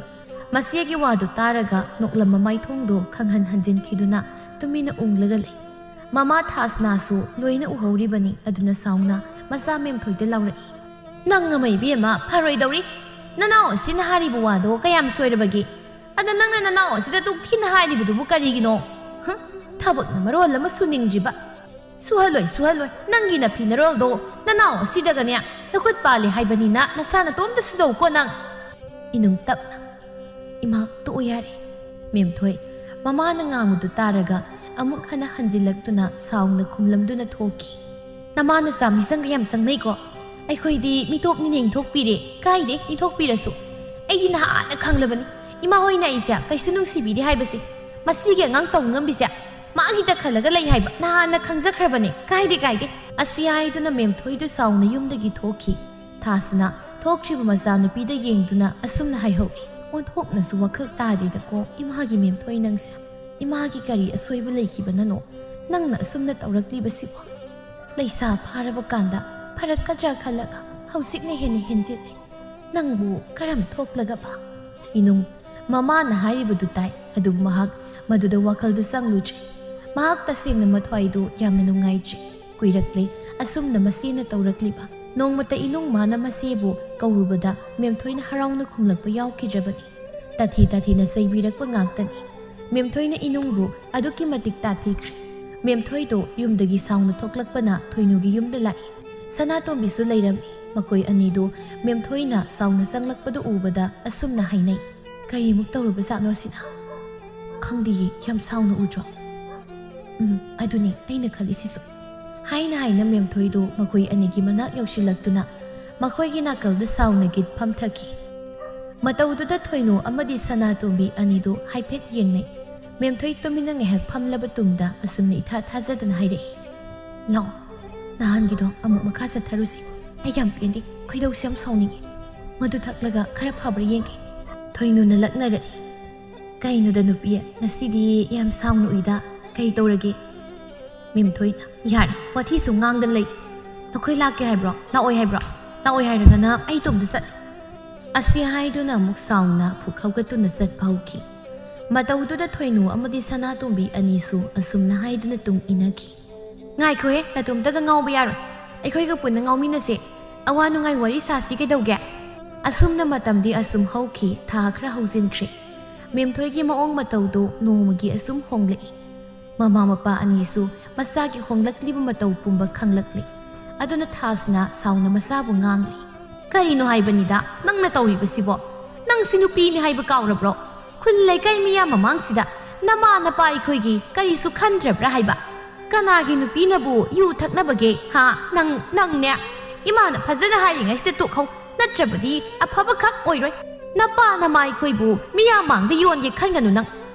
ꯃꯆꯦꯒꯤ ꯋꯥꯗꯨ ꯇꯥꯔꯒ ꯅꯣꯛꯂꯝꯕ ꯃꯥꯏꯊꯣꯡꯗꯨ ꯈꯪꯍꯟ ꯍꯟꯖꯤꯟꯈꯤꯗꯨꯅ ꯇꯨꯃꯤꯟꯅ ꯎꯪꯂꯒ ꯂꯩ꯫ ꯃꯃꯥ ꯊꯥꯁꯅꯥꯁꯨ ꯂꯣꯏꯅ ꯎꯍꯧꯔꯤꯕꯅꯤ꯫ ꯑꯗꯨꯅ ꯁꯥꯎꯅ ꯃꯆꯥ ꯃꯦꯝꯊꯣꯏꯗ ꯂꯥꯎꯔꯛꯏ, "ꯅꯪ ꯑꯃ ꯏꯕꯦꯝꯃ ꯐꯔꯣꯏꯗꯧꯔꯤ꯫ ꯅꯅꯥꯎ ꯑꯁꯤꯅ ꯍꯥꯏꯔꯤꯕ ꯋꯥꯗꯣ ꯀꯌꯥꯝ ꯁꯣꯏꯔꯕꯒꯦ? ꯑꯗ ꯅꯪꯅ ꯅꯅꯥꯎ ꯑꯁꯤꯗ ꯗꯨꯛ ꯊꯤꯅ ꯍꯥꯏꯔꯤꯕꯗꯨꯕꯨ ꯀꯔꯤꯒꯤꯅꯣ? ꯍꯨꯝ, ꯊꯕꯛꯅ ꯃꯔꯣꯜ ꯑꯃ ꯁꯨꯅꯤꯡꯗ꯭ꯔꯤꯕ꯫ ꯁꯨꯍꯜꯂꯣꯏ, ꯁꯨꯍꯜꯂꯣꯏ꯫ ꯅꯪꯒꯤ ꯅꯐꯤ ꯅꯔꯣꯜꯗꯣ ꯅꯅꯥꯎ ꯑꯁꯤꯗꯒꯅꯦ ꯅꯈꯨꯠ ꯄꯥꯜꯂꯦ ꯍꯥꯏꯕꯅꯤꯅ ꯅꯁꯥ ꯅꯇꯣꯝꯇ ꯁꯨꯖꯧꯀꯣ ꯅꯪ꯫" ꯏꯅꯨꯡ ꯇꯞꯅ, "ꯏꯃꯥ, ꯇꯣꯛꯑꯣ ꯌꯥꯔꯦ꯫" ꯃꯦꯝꯊꯣꯏ, ꯃꯃꯥꯅ ꯉꯥꯡꯕꯗꯨ ꯇꯥꯔꯒ ꯑꯃꯨꯛ ꯍꯟꯅ ꯍꯟꯖꯤꯜꯂꯛꯇꯨꯅ ꯁꯥꯎꯅ ꯈꯨꯝꯂꯝꯗꯨꯅ ꯊꯣꯛꯈꯤ꯫ "ꯅꯃꯥ ꯅꯆꯥ ꯃꯤꯆꯪꯒ ꯌꯥꯝ ꯆꯪꯅꯩꯀꯣ꯫ ꯑꯩꯈꯣꯏꯗꯤ ꯃꯤꯇꯣꯞꯅꯤꯅ ꯏꯟꯊꯣꯛꯄꯤꯔꯦ꯫ ꯀꯥꯏꯗꯦ, ꯏꯟꯊꯣꯛꯄꯤꯔꯁꯨ꯫ ꯑꯩꯗꯤ ꯅꯍꯥꯟꯅ ꯈꯪꯂꯕꯅꯤ ꯏꯃꯥ ꯍꯣꯏꯅ ꯑꯩꯁꯦ ꯀꯩꯁꯨ ꯅꯨꯡꯁꯤꯕꯤꯗꯦ ꯍꯥꯏꯕꯁꯦ꯫ ꯃꯁꯤꯒꯤ ꯑꯉꯥꯡ ꯇꯧ ꯉꯝꯕꯤꯁꯦ ꯃꯥꯒꯤꯗ ꯈꯜꯂꯒ ꯂꯩ ꯍꯥꯏꯕ ꯅꯍꯥꯟꯅ ꯈꯪꯖꯈ꯭ꯔꯕꯅꯦ꯫ ꯀꯥꯏꯗꯦ, ꯀꯥꯏꯗꯦ꯫" ꯑꯁꯤ ꯍꯥꯏꯗꯨꯅ ꯃꯦꯝꯊꯣꯏꯗꯨ ꯁꯥꯎꯅ ꯌꯨꯝꯗꯒꯤ ꯊꯣꯛꯈꯤ꯫ ꯊꯥꯁꯅ ꯊꯣꯛꯈ꯭ꯔꯤꯕ ꯃꯆꯥꯅꯨꯄꯤꯗ ꯌꯦꯡꯗꯨꯅ ꯑꯁꯨꯝꯅ ꯍꯥꯏꯍꯧꯏ, "ꯑꯣꯟꯊꯣꯛꯅꯁꯨ ꯋꯥꯈꯜ ꯇꯥꯗꯦꯗꯀꯣ ꯏꯃꯥꯒꯤ ꯃꯦꯝꯊꯣꯏ ꯅꯪꯁꯦ꯫ ꯏꯃꯥꯒꯤ ꯀꯔꯤ ꯑꯁꯣꯏꯕ ꯂꯩꯈꯤꯕꯅꯅꯣ ꯅꯪꯅ ꯑꯁꯨꯝꯅ ꯇꯧꯔꯛꯂꯤꯕꯁꯤꯕꯣ? ꯂꯩꯁꯥ ꯐꯥꯔꯕ ꯀꯥꯟꯗ ꯐꯔꯛꯀꯗ꯭ꯔꯥ ꯈꯜꯂꯒ ꯍꯧꯖꯤꯛꯅ ꯍꯦꯟꯅ ꯍꯦꯟꯖꯤꯜꯂꯦ꯫ ꯅꯪꯕꯨ ꯀꯔꯝ ꯊꯣꯛꯂꯒꯕ?" ꯏꯅꯨꯡ, ꯃꯃꯥꯅ ꯍꯥꯏꯔꯤꯕꯗꯨ ꯇꯥꯏ꯫ ꯑꯗꯨꯕꯨ ꯃꯍꯥꯛ ꯃꯗꯨꯗ ꯋꯥꯈꯜꯗꯨ ꯆꯪꯂꯨꯗ꯭ꯔꯦ꯫ ꯃꯍꯥꯛ ꯇꯁꯦꯡꯅ ꯃꯊ꯭ꯋꯥꯏꯗꯨ ꯌꯥꯝꯅ ꯅꯨꯡꯉꯥꯏꯇ꯭ꯔꯦ꯫ ꯀꯨꯏꯔꯛꯂꯦ ꯑꯁꯨꯝꯅ ꯃꯆꯦꯅ ꯇꯧꯔꯛꯂꯤꯕ꯫ ꯅꯣꯡꯃꯇ ꯏꯅꯨꯡ ꯃꯥꯅ ꯃꯆꯦꯕꯨ ꯀꯧꯔꯨꯕꯗ ꯃꯦꯝꯊꯣꯏꯅ ꯍꯔꯥꯎꯅ ꯈꯨꯝꯂꯛꯄ ꯌꯥꯎꯈꯤꯗ꯭ꯔꯕꯅꯤ꯫ ꯇꯥꯊꯤ ꯇꯥꯊꯤꯅ ꯆꯩꯕꯤꯔꯛꯄ ꯉꯥꯛꯇꯅꯤ꯫ ꯃꯦꯝꯊꯣꯏꯅ ꯏꯅꯨꯡꯕꯨ ꯑꯗꯨꯛꯀꯤ ꯃꯇꯤꯛ ꯇꯥꯊꯤꯈ꯭ꯔꯦ꯫ ꯃꯦꯝꯊꯣꯏꯗꯣ ꯌꯨꯝꯗꯒꯤ ꯁꯥꯎꯅ ꯊꯣꯛꯂꯛꯄꯅ ꯊꯣꯏꯅꯨꯒꯤ ꯌꯨꯝꯗ ꯂꯥꯛꯏ꯫ ꯁꯅꯥꯇꯣꯝꯕꯤꯁꯨ ꯂꯩꯔꯝꯃꯤ꯫ ꯃꯈꯣꯏ ꯑꯅꯤꯗꯨ ꯃꯦꯝꯊꯣꯏꯅ ꯁꯥꯎꯅ ꯆꯪꯂꯛꯄꯗꯨ ꯎꯕꯗ ꯑꯁꯨꯝꯅ ꯍꯥꯏꯅꯩ, "ꯀꯔꯤꯃꯨꯛ ꯇꯧꯔꯨꯕꯖꯥꯠꯅꯣ ꯑꯁꯤꯅ? ꯈꯪꯗꯦꯌꯦ, ꯌꯥꯝ ꯁꯥꯎꯅ ꯎꯗ꯭ꯔꯣ?" "ꯎꯝ, ꯑꯗꯨꯅꯤ ꯑꯩꯅ ꯈꯜꯂꯤꯁꯤꯁꯨ," ꯍꯥꯏꯅ ꯍꯥꯏꯅ ꯃꯦꯝꯊꯣꯏꯗꯨ ꯃꯈꯣꯏ ꯑꯅꯤꯒꯤ ꯃꯅꯥꯛ ꯌꯧꯁꯤꯜꯂꯛꯇꯨꯅ ꯃꯈꯣꯏꯒꯤ ꯅꯥꯀꯜꯗ ꯁꯥꯎꯅ ꯒꯤꯠ ꯐꯝꯊꯈꯤ꯫ ꯃꯇꯧꯗꯨꯗ ꯊꯣꯏꯅꯨ ꯑꯃꯗꯤ ꯁꯅꯥꯇꯣꯝꯕꯤ ꯑꯅꯤꯗꯨ ꯍꯥꯏꯐꯦꯠ ꯌꯦꯡꯅꯩ꯫ ꯃꯦꯝꯊꯣꯏ ꯇꯨꯃꯤꯟꯅ ꯉꯥꯏꯍꯥꯛ ꯐꯝꯂꯕ ꯇꯨꯡꯗ ꯑꯁꯨꯝꯅ ꯏꯊꯥ ꯊꯥꯖꯗꯅ ꯍꯥꯏꯔꯛꯏ, "ꯂꯥꯛꯑꯣ, ꯅꯍꯥꯟꯒꯤꯗꯣ ꯑꯃꯨꯛ ꯃꯈꯥ ꯆꯠꯊꯔꯨꯁꯤ꯫ ꯑꯩ ꯌꯥꯝ ꯄꯦꯟꯗꯦ, ꯈꯣꯏꯗꯧꯁꯦ ꯌꯥꯝ ꯁꯥꯎꯅꯤꯡꯉꯤ꯫ ꯃꯗꯨ ꯊꯛꯂꯒ ꯈꯔ ꯐꯕ꯭ꯔꯥ ꯌꯦꯡꯒꯦ꯫" ꯊꯣꯏꯅꯨꯅ ꯂꯛꯅꯔꯛꯏ, "ꯀꯩꯅꯣꯗ ꯅꯨꯄꯤ, ꯉꯁꯤꯗꯤ ꯌꯥꯝ ꯁꯥꯎꯅ ꯎꯏꯗ, ꯀꯩ ꯇꯧꯔꯒꯦ?" ꯃꯦꯝꯊꯣꯏꯅ, "ꯌꯥꯔꯦ, ꯋꯥꯊꯤꯁꯨ ꯉꯥꯡꯗꯅ ꯂꯩ꯫ ꯅꯈꯣꯏ ꯂꯥꯛꯀꯦ ꯍꯥꯏꯕ꯭ꯔꯣ? ꯂꯥꯛꯑꯣꯏ ꯍꯥꯏꯕ꯭ꯔꯣ? ꯂꯥꯛꯑꯣꯏ ꯍꯥꯏꯔꯒꯅ ꯑꯩ ꯏꯇꯣꯝꯇ ꯆꯠꯂꯦ꯫" ꯑꯁꯤ ꯍꯥꯏꯗꯨꯅ ꯑꯃꯨꯛ ꯁꯥꯎꯅ ꯐꯨꯛ ꯍꯧꯒꯠꯇꯨꯅ ꯆꯠꯄ ꯍꯧꯈꯤ꯫ ꯃꯇꯧꯗꯨꯗ ꯊꯣꯏꯅꯨ ꯑꯃꯗꯤ ꯁꯅꯥꯇꯣꯝꯕꯤ ꯑꯅꯤꯁꯨ ꯑꯁꯨꯝꯅ ꯍꯥꯏꯗꯨꯅ ꯇꯨꯡ ꯏꯟꯅꯈꯤ꯫ "ꯉꯥꯏꯈꯣꯍꯦ, ꯅꯇꯣꯝꯇꯒ ꯉꯥꯎꯕ ꯌꯥꯔꯣꯏ꯫ ꯑꯩꯈꯣꯏꯒ ꯄꯨꯟꯅ ꯉꯥꯎꯃꯤꯟꯅꯁꯦ꯫ ꯑꯋꯥ ꯅꯨꯡꯉꯥꯏ ꯋꯥꯔꯤ ꯁꯥꯁꯤ ꯀꯩꯗꯧꯒꯦ?" ꯑꯁꯨꯝꯅ ꯃꯇꯝꯗꯤ ꯑꯁꯨꯝ ꯍꯧꯈꯤ, ꯊꯥ ꯈꯔ ꯍꯧꯖꯤꯟꯈ꯭ꯔꯦ꯫ ꯃꯦꯝꯊꯣꯏꯒꯤ ꯃꯑꯣꯡ ꯃꯇꯧꯗꯨ ꯅꯣꯡꯃꯒꯤ ꯑꯁꯨꯝ ꯍꯣꯡꯂꯛꯏ꯫ ꯃꯃꯥ ꯃꯄꯥ ꯑꯅꯤꯁꯨ ꯃꯆꯥꯒꯤ ꯍꯣꯡꯂꯛꯂꯤꯕ ꯃꯇꯧ ꯄꯨꯝꯕ ꯈꯪꯂꯛꯂꯤ꯫ ꯑꯗꯨꯅ ꯊꯥꯁꯅ ꯁꯥꯎꯅ ꯃꯆꯥꯕꯨ ꯉꯥꯡꯂꯤ, "ꯀꯔꯤꯅꯣ ꯍꯥꯏꯕꯅꯤꯗ ꯅꯪꯅ ꯇꯧꯔꯤꯕꯁꯤꯕꯣ? ꯅꯪꯁꯤ ꯅꯨꯄꯤꯅꯤ ꯍꯥꯏꯕ ꯀꯥꯎꯔꯕ꯭ꯔꯣ? ꯈꯨꯜ ꯂꯩꯀꯥꯏ ꯃꯤꯌꯥꯝ ꯃꯃꯥꯡꯁꯤꯗ ꯅꯃꯥ ꯅꯄꯥ ꯑꯩꯈꯣꯏꯒꯤ ꯀꯔꯤꯁꯨ ꯈꯟꯗ꯭ꯔꯕ꯭ꯔꯥ ꯍꯥꯏꯕ? ꯀꯅꯥꯒꯤ ꯅꯨꯄꯤꯅꯕꯨ ꯌꯨ ꯊꯛꯅꯕꯒꯦ, ꯍꯥ? ꯅꯪ, ꯅꯪꯅꯦ? ꯏꯃꯥꯅ ꯐꯖꯅ ꯍꯥꯏꯔꯤꯉꯩꯁꯤꯗ ꯇꯣꯛꯍꯧ, ꯅꯠꯇ꯭ꯔꯕꯗꯤ ꯑꯐꯕ ꯈꯛ ꯑꯣꯏꯔꯣꯏ꯫ ꯅꯄꯥ ꯅꯃꯥ ꯑꯩꯈꯣꯏꯕꯨ ꯃꯤꯌꯥꯝ ꯃꯥꯡꯗ ꯌꯣꯟꯒꯦ ꯈꯟꯒꯅꯨ ꯅꯪ꯫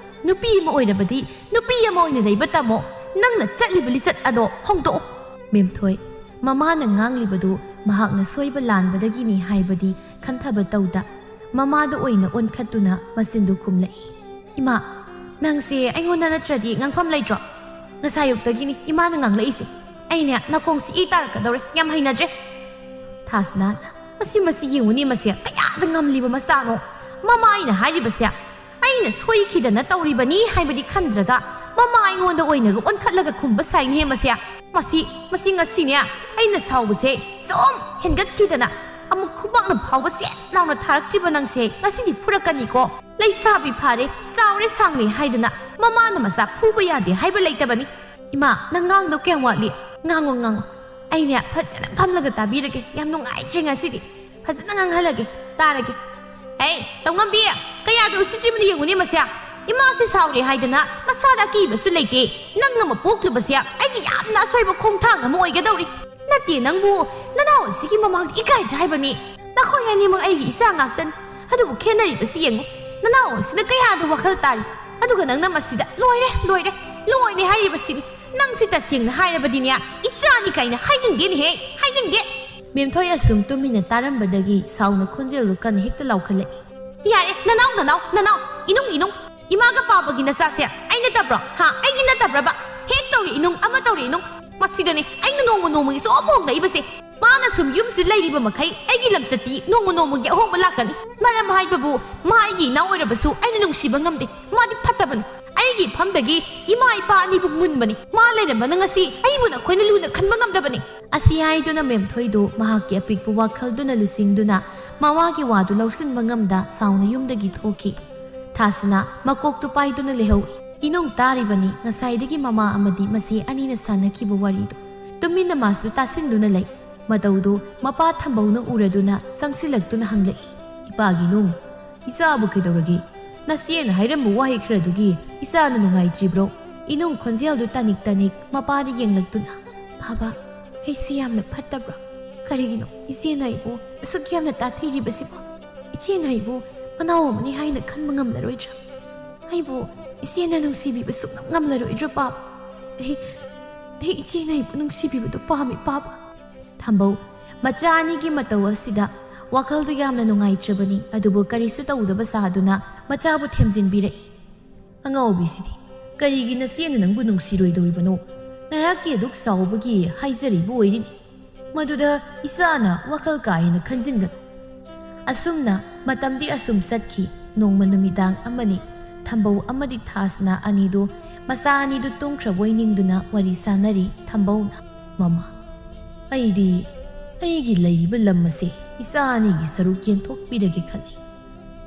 ꯅꯨꯄꯤ ꯑꯃ ꯑꯣꯏꯔꯕꯗꯤ ꯅꯨꯄꯤ ꯑꯃ ꯑꯣꯏꯅ ꯂꯩꯕ ꯇꯝꯃꯣ꯫ ꯅꯪꯅ ꯆꯠꯂꯤꯕ ꯂꯤꯆꯠ ꯑꯗꯣ ꯍꯣꯡꯗꯣꯛꯑꯣ꯫" ꯃꯦꯝꯊꯣꯏ, ꯃꯃꯥꯅ ꯉꯥꯡꯂꯤꯕꯗꯨ ꯃꯍꯥꯛꯅ ꯁꯣꯏꯕ ꯂꯥꯟꯕꯗꯒꯤꯅꯤ ꯍꯥꯏꯕꯗꯤ ꯈꯟꯊꯕ ꯇꯧꯗ, ꯃꯃꯥꯗ ꯑꯣꯏꯅ ꯑꯣꯟꯈꯠꯇꯨꯅ ꯃꯆꯤꯟꯗꯨ ꯈꯨꯝꯂꯛꯏ, "ꯏꯃꯥ, ꯅꯪꯁꯦ ꯑꯩꯉꯣꯟꯗ ꯅꯠꯇ꯭ꯔꯗꯤ ꯉꯥꯡꯐꯝ ꯂꯩꯇ꯭ꯔꯣ? ꯉꯁꯥꯏ ꯑꯌꯨꯛꯇꯒꯤꯅꯤ ꯏꯃꯥꯅ ꯉꯥꯡꯂꯛꯏꯁꯦ꯫ ꯑꯩꯅꯦ ꯅꯥꯀꯣꯡꯁꯤ ꯏ ꯇꯥꯔꯛꯀꯗꯧꯔꯦ, ꯌꯥꯝ ꯍꯩꯅꯗ꯭ꯔꯦ꯫" ꯊꯥꯁꯅꯥꯅ, "ꯃꯁꯤ, ꯃꯁꯤ ꯌꯦꯡꯉꯨꯅꯦ, ꯃꯁꯦ ꯀꯌꯥꯗ ꯉꯝꯂꯤꯕ ꯃꯆꯥꯅꯣ꯫ ꯃꯃꯥ ꯑꯩꯅ ꯍꯥꯏꯔꯤꯕꯁꯦ ꯑꯩꯅ ꯁꯣꯏꯈꯤꯗꯅ ꯇꯧꯔꯤꯕꯅꯤ ꯍꯥꯏꯕꯗꯤ ꯈꯟꯗ꯭ꯔꯒ ꯃꯃꯥ ꯑꯩꯉꯣꯟꯗ ꯑꯣꯏꯅꯒ ꯑꯣꯟꯈꯠꯂꯒ ꯈꯨꯝꯕ ꯁꯥꯏꯅꯦ ꯃꯁꯦ꯫ ꯃꯁꯤ, ꯃꯁꯤ ꯉꯁꯤꯅꯦ ꯑꯩꯅ ꯁꯥꯎꯕꯁꯦ ꯁꯨꯝ ꯍꯦꯟꯒꯠꯈꯤꯗꯅ ꯑꯃꯨꯛ ꯈꯨꯕꯥꯛꯅ ꯐꯥꯎꯕ ꯁꯦꯠ ꯂꯥꯎꯅ ꯊꯥꯔꯛꯇ꯭ꯔꯤꯕ ꯅꯪꯁꯦ ꯉꯁꯤꯗꯤ ꯐꯨꯔꯛꯀꯅꯤꯀꯣ꯫ ꯂꯩꯁꯥꯕꯤ ꯐꯥꯔꯦ, ꯆꯥꯎꯔꯦ ꯁꯥꯡꯂꯦ ꯍꯥꯏꯗꯅ ꯃꯃꯥꯅ ꯃꯆꯥ ꯐꯨꯕ ꯌꯥꯗꯦ ꯍꯥꯏꯕ ꯂꯩꯇꯕꯅꯤ꯫ ꯏꯃꯥ, ꯅꯪ ꯉꯥꯡꯗꯧ ꯀꯌꯥꯝ ꯋꯥꯠꯂꯤ? ꯉꯥꯡꯉꯣ, ꯉꯥꯡꯉꯣ꯫ ꯑꯩꯅꯦ ꯐꯖꯅ ꯐꯝꯂꯒ ꯇꯥꯕꯤꯔꯒꯦ꯫ ꯌꯥꯝ ꯅꯨꯡꯉꯥꯏꯇ꯭ꯔꯦ ꯉꯁꯤꯗꯤ꯫ ꯐꯖꯅ ꯉꯥꯡꯍꯜꯂꯒꯦ꯫ ꯇꯥꯔꯒꯦ꯫ ꯑꯩ ꯇꯧꯉꯝꯕꯤ, ꯀꯌꯥꯗ ꯎꯁꯤꯠꯇ꯭ꯔꯤꯕꯅ ꯌꯦꯡꯉꯨꯅꯦ ꯃꯁꯦ꯫ ꯏꯃꯥꯁꯤ ꯁꯥꯎꯔꯦ ꯍꯥꯏꯗꯅ ꯃꯁꯥꯗ ꯑꯀꯤꯕꯁꯨ ꯂꯩꯇꯦ꯫ ꯅꯪ ꯑꯃ ꯄꯣꯛꯂꯨꯕꯁꯦ ꯑꯩꯒꯤ ꯌꯥꯝꯅ ꯑꯁꯣꯏꯕ ꯈꯣꯡꯊꯥꯡ ꯑꯃ ꯑꯣꯏꯒꯗꯧꯔꯤ꯫ ꯅꯠꯇꯦ ꯅꯪꯕꯨ, ꯅꯅꯥꯎ ꯑꯁꯤꯒꯤ ꯃꯃꯥꯡꯗ ꯏꯀꯥꯏꯗ꯭ꯔꯥ ꯍꯥꯏꯕꯅꯤ? ꯅꯈꯣꯏ ꯑꯅꯤꯃꯛ ꯑꯩꯒꯤ ꯏꯆꯥ ꯉꯥꯛꯇꯅꯤ꯫ ꯑꯗꯨꯕꯨ ꯈꯦꯠꯅꯔꯤꯕꯁꯤ ꯌꯦꯡꯉꯨ꯫ ꯅꯅꯥꯎ ꯑꯁꯤꯅ ꯀꯌꯥꯗ ꯋꯥꯈꯜ ꯇꯥꯔꯤ, ꯑꯗꯨꯒ ꯅꯪꯅ ꯃꯁꯤꯗ "ꯂꯣꯏꯔꯦ, ꯂꯣꯏꯔꯦ, ꯂꯣꯏꯔꯦ" ꯍꯥꯏꯔꯤꯕꯁꯤꯅꯤ꯫ ꯅꯪꯁꯤ ꯇꯁꯦꯡꯅ ꯍꯥꯏꯔꯕꯗꯤꯅꯦ, ꯏꯆꯥꯅꯤ ꯀꯥꯏꯅ ꯍꯥꯏꯅꯤꯡꯗꯦꯅꯦꯍꯦ, ꯍꯥꯏꯅꯤꯡꯗꯦ꯫ ꯃꯦꯝꯊꯣꯏ ꯑꯁꯨꯝ ꯇꯨꯃꯤꯟꯅ ꯇꯥꯔꯝꯕꯗꯒꯤ ꯁꯥꯎꯅ ꯈꯣꯟꯖꯦꯜꯗꯨ ꯀꯟꯅ ꯍꯦꯛꯇ ꯂꯥꯎꯈꯠꯂꯛꯏ꯫ ꯌꯥꯔꯦ, ꯅꯅꯥꯎ, ꯅꯅꯥꯎ, ꯅꯅꯥꯎ, ꯏꯅꯨꯡ, ꯏꯅꯨꯡ꯫ ꯏꯃꯥꯒ ꯄꯥꯕꯒꯤ ꯅꯆꯥꯁꯦ ꯑꯩ ꯅꯠꯇꯕ꯭ꯔꯣ? ꯍꯥ? ꯑꯩꯒꯤ ꯅꯠꯇꯕ꯭ꯔꯕ? ꯍꯦꯛ ꯇꯧꯔꯤ ꯏꯅꯨꯡ, ꯑꯃ ꯇꯧꯔꯤ ꯏꯅꯨꯡ꯫ ꯃꯁꯤꯗꯅꯦ ꯑꯩꯅ ꯅꯣꯡꯃ ꯅꯣꯡꯃꯒꯤ ꯁꯨꯝ ꯍꯣꯡꯂꯛꯏꯕꯁꯦ꯫ ꯃꯥꯅ ꯁꯨꯝ ꯌꯨꯝꯁꯤꯗ ꯂꯩꯔꯤꯕ ꯃꯈꯩ ꯑꯩꯒꯤ ꯂꯝꯆꯠꯇꯤ ꯅꯣꯡꯃ ꯅꯣꯡꯃꯒꯤ ꯑꯍꯣꯡꯕ ꯂꯥꯛꯀꯅꯤ꯫ ꯃꯔꯝ ꯍꯥꯏꯕꯕꯨ, ꯃꯥ ꯑꯩꯒꯤ ꯏꯅꯥꯎ ꯑꯣꯏꯔꯕꯁꯨ ꯑꯩꯅ ꯅꯨꯡꯁꯤꯕ ꯉꯝꯗꯦ꯫ ꯃꯥꯗꯤ ꯐꯠꯇꯕꯅꯤ꯫ ꯑꯩꯒꯤ ꯏꯐꯝꯗꯒꯤ ꯏꯃꯥ ꯏꯄꯥ ꯑꯅꯤꯕꯨ ꯃꯨꯟꯕꯅꯤ꯫ ꯃꯥ ꯂꯩꯔꯝꯕꯅ ꯉꯁꯤ ꯑꯩꯕꯨ ꯅꯈꯣꯏꯅ ꯂꯨꯅ ꯈꯟꯕ ꯉꯝꯗꯕꯅꯤ꯫ ꯑꯁꯤ ꯍꯥꯏꯗꯨꯅ ꯃꯦꯝꯊꯣꯏꯗꯨ ꯃꯍꯥꯛꯀꯤ ꯑꯄꯤꯛꯄ ꯋꯥꯈꯜꯗꯨꯅ ꯂꯨꯆꯤꯡꯗꯨꯅ ꯃꯋꯥꯒꯤ ꯋꯥꯗꯨ ꯂꯧꯁꯤꯟꯕ ꯉꯝꯗ ꯁꯥꯎꯅ ꯌꯨꯝꯗꯒꯤ ꯊꯣꯛꯈꯤ꯫ ꯊꯥꯁꯅꯥ ꯃꯀꯣꯛꯇꯨ ꯄꯥꯏꯗꯨꯅ ꯂꯩꯍꯧꯏ꯫ ꯏꯅꯨꯡ ꯇꯥꯔꯤꯕꯅꯤ ꯉꯁꯥꯏꯗꯒꯤ ꯃꯃꯥ ꯑꯃꯗꯤ ꯃꯆꯦ ꯑꯅꯤꯅ ꯁꯥꯟꯅꯈꯤꯕ ꯋꯥꯔꯤꯗꯨ꯫ ꯇꯨꯃꯤꯟꯅ ꯃꯥꯁꯨ ꯇꯥꯁꯤꯟꯗꯨꯅ ꯂꯩ꯫ ꯃꯇꯧꯗꯨ ꯃꯄꯥ ꯊꯝꯕꯧꯅ ꯎꯔꯗꯨꯅ ꯆꯪꯁꯤꯜꯂꯛꯇꯨꯅ ꯍꯪꯂꯛꯏ꯫ "ꯏꯄꯥꯒꯤ ꯅꯨꯡ, ꯏꯆꯥꯕꯨ ꯀꯩꯗꯧꯔꯒꯦ? ꯅꯆꯦꯅ ꯍꯥꯏꯔꯝꯕ ꯋꯥꯍꯩ ꯈꯔꯗꯨꯒꯤ ꯏꯆꯥꯅ ꯅꯨꯡꯉꯥꯏꯇ꯭ꯔꯤꯕ꯭ꯔꯣ?" ꯏꯅꯨꯡ ꯈꯣꯟꯖꯦꯜꯗꯨ ꯇꯥꯅꯤꯛ ꯇꯥꯅꯤꯛ ꯃꯄꯥꯗ ꯌꯦꯡꯂꯛꯇꯨꯅ, "ꯕꯥꯕꯥ, ꯑꯩꯁꯤ ꯌꯥꯝꯅ ꯐꯠꯇꯕ꯭ꯔꯣ? ꯀꯔꯤꯒꯤꯅꯣ ꯏꯆꯦꯅ ꯑꯩꯕꯨ ꯑꯁꯨꯛ ꯌꯥꯝꯅ ꯇꯥꯊꯤꯔꯤꯕꯁꯤꯕꯣ? ꯏꯆꯦꯅ ꯑꯩꯕꯨ ꯃꯅꯥꯎ ꯑꯃꯅꯤ ꯍꯥꯏꯅ ꯈꯟꯕ ꯉꯝꯂꯔꯣꯏꯗ꯭ꯔꯥ? ꯑꯩꯕꯨ ꯏꯆꯦꯅ ꯅꯨꯡꯁꯤꯕꯤꯕ ꯁꯨꯛꯉꯝ ꯉꯝꯂꯔꯣꯏꯗ꯭ꯔꯥ ꯄꯥꯕ? ꯑꯩ, ꯑꯩ ꯏꯆꯦꯅ ꯑꯩꯕꯨ ꯅꯨꯡꯁꯤꯕꯤꯕꯗꯨ ꯄꯥꯝꯃꯤ ꯄꯥꯕ꯫" ꯊꯝꯕꯧ ꯃꯆꯥ ꯑꯅꯤꯒꯤ ꯃꯇꯧ ꯑꯁꯤꯗ ꯋꯥꯈꯜꯗꯨ ꯌꯥꯝꯅ ꯅꯨꯡꯉꯥꯏꯇ꯭ꯔꯕꯅꯤ, ꯑꯗꯨꯕꯨ ꯀꯔꯤꯁꯨ ꯇꯧꯗꯕ ꯁꯥꯗꯨꯅ ꯃꯆꯥꯕꯨ ꯊꯦꯝꯖꯤꯟꯕꯤꯔꯛꯏ꯫ "ꯑꯉꯥꯎꯕꯤꯁꯤꯗꯤ ꯀꯔꯤꯒꯤ ꯅꯆꯦꯅ ꯅꯪꯕꯨ ꯅꯨꯡꯁꯤꯔꯣꯏꯗꯧꯔꯤꯕꯅꯣ? ꯅꯍꯥꯛꯀꯤ ꯑꯗꯨꯛ ꯆꯥꯎꯕꯒꯤ ꯍꯥꯏꯖꯔꯤꯕ ꯑꯣꯏꯔꯤꯅꯤ꯫ ꯃꯗꯨꯗ ꯏꯆꯥꯅ ꯋꯥꯈꯜ ꯀꯥ ꯍꯦꯟꯅ ꯈꯟꯖꯤꯟꯒꯅꯨ꯫" ꯑꯁꯨꯝꯅ ꯃꯇꯝꯗꯤ ꯑꯁꯨꯝ ꯆꯠꯈꯤ꯫ ꯅꯣꯡꯃ ꯅꯨꯃꯤꯗꯥꯡ ꯑꯃꯅꯤ꯫ ꯊꯝꯕꯧ ꯑꯃꯗꯤ ꯊꯥꯁꯅꯥ ꯑꯅꯤꯗꯨ, ꯃꯆꯥ ꯑꯅꯤꯗꯨ ꯇꯨꯝꯈ꯭ꯔꯕꯣꯏ ꯅꯤꯡꯗꯨꯅ ꯋꯥꯔꯤ ꯁꯥꯟꯅꯔꯤ꯫ ꯊꯝꯕꯧꯅ, "ꯃꯃꯥ, ꯑꯩꯗꯤ ꯑꯩꯒꯤ ꯂꯩꯔꯤꯕ ꯂꯝ ꯑꯁꯦ ꯏꯆꯥ ꯑꯅꯤꯒꯤ ꯁꯔꯨꯛ ꯌꯦꯟꯊꯣꯛꯄꯤꯔꯒꯦ ꯈꯜꯂꯤ꯫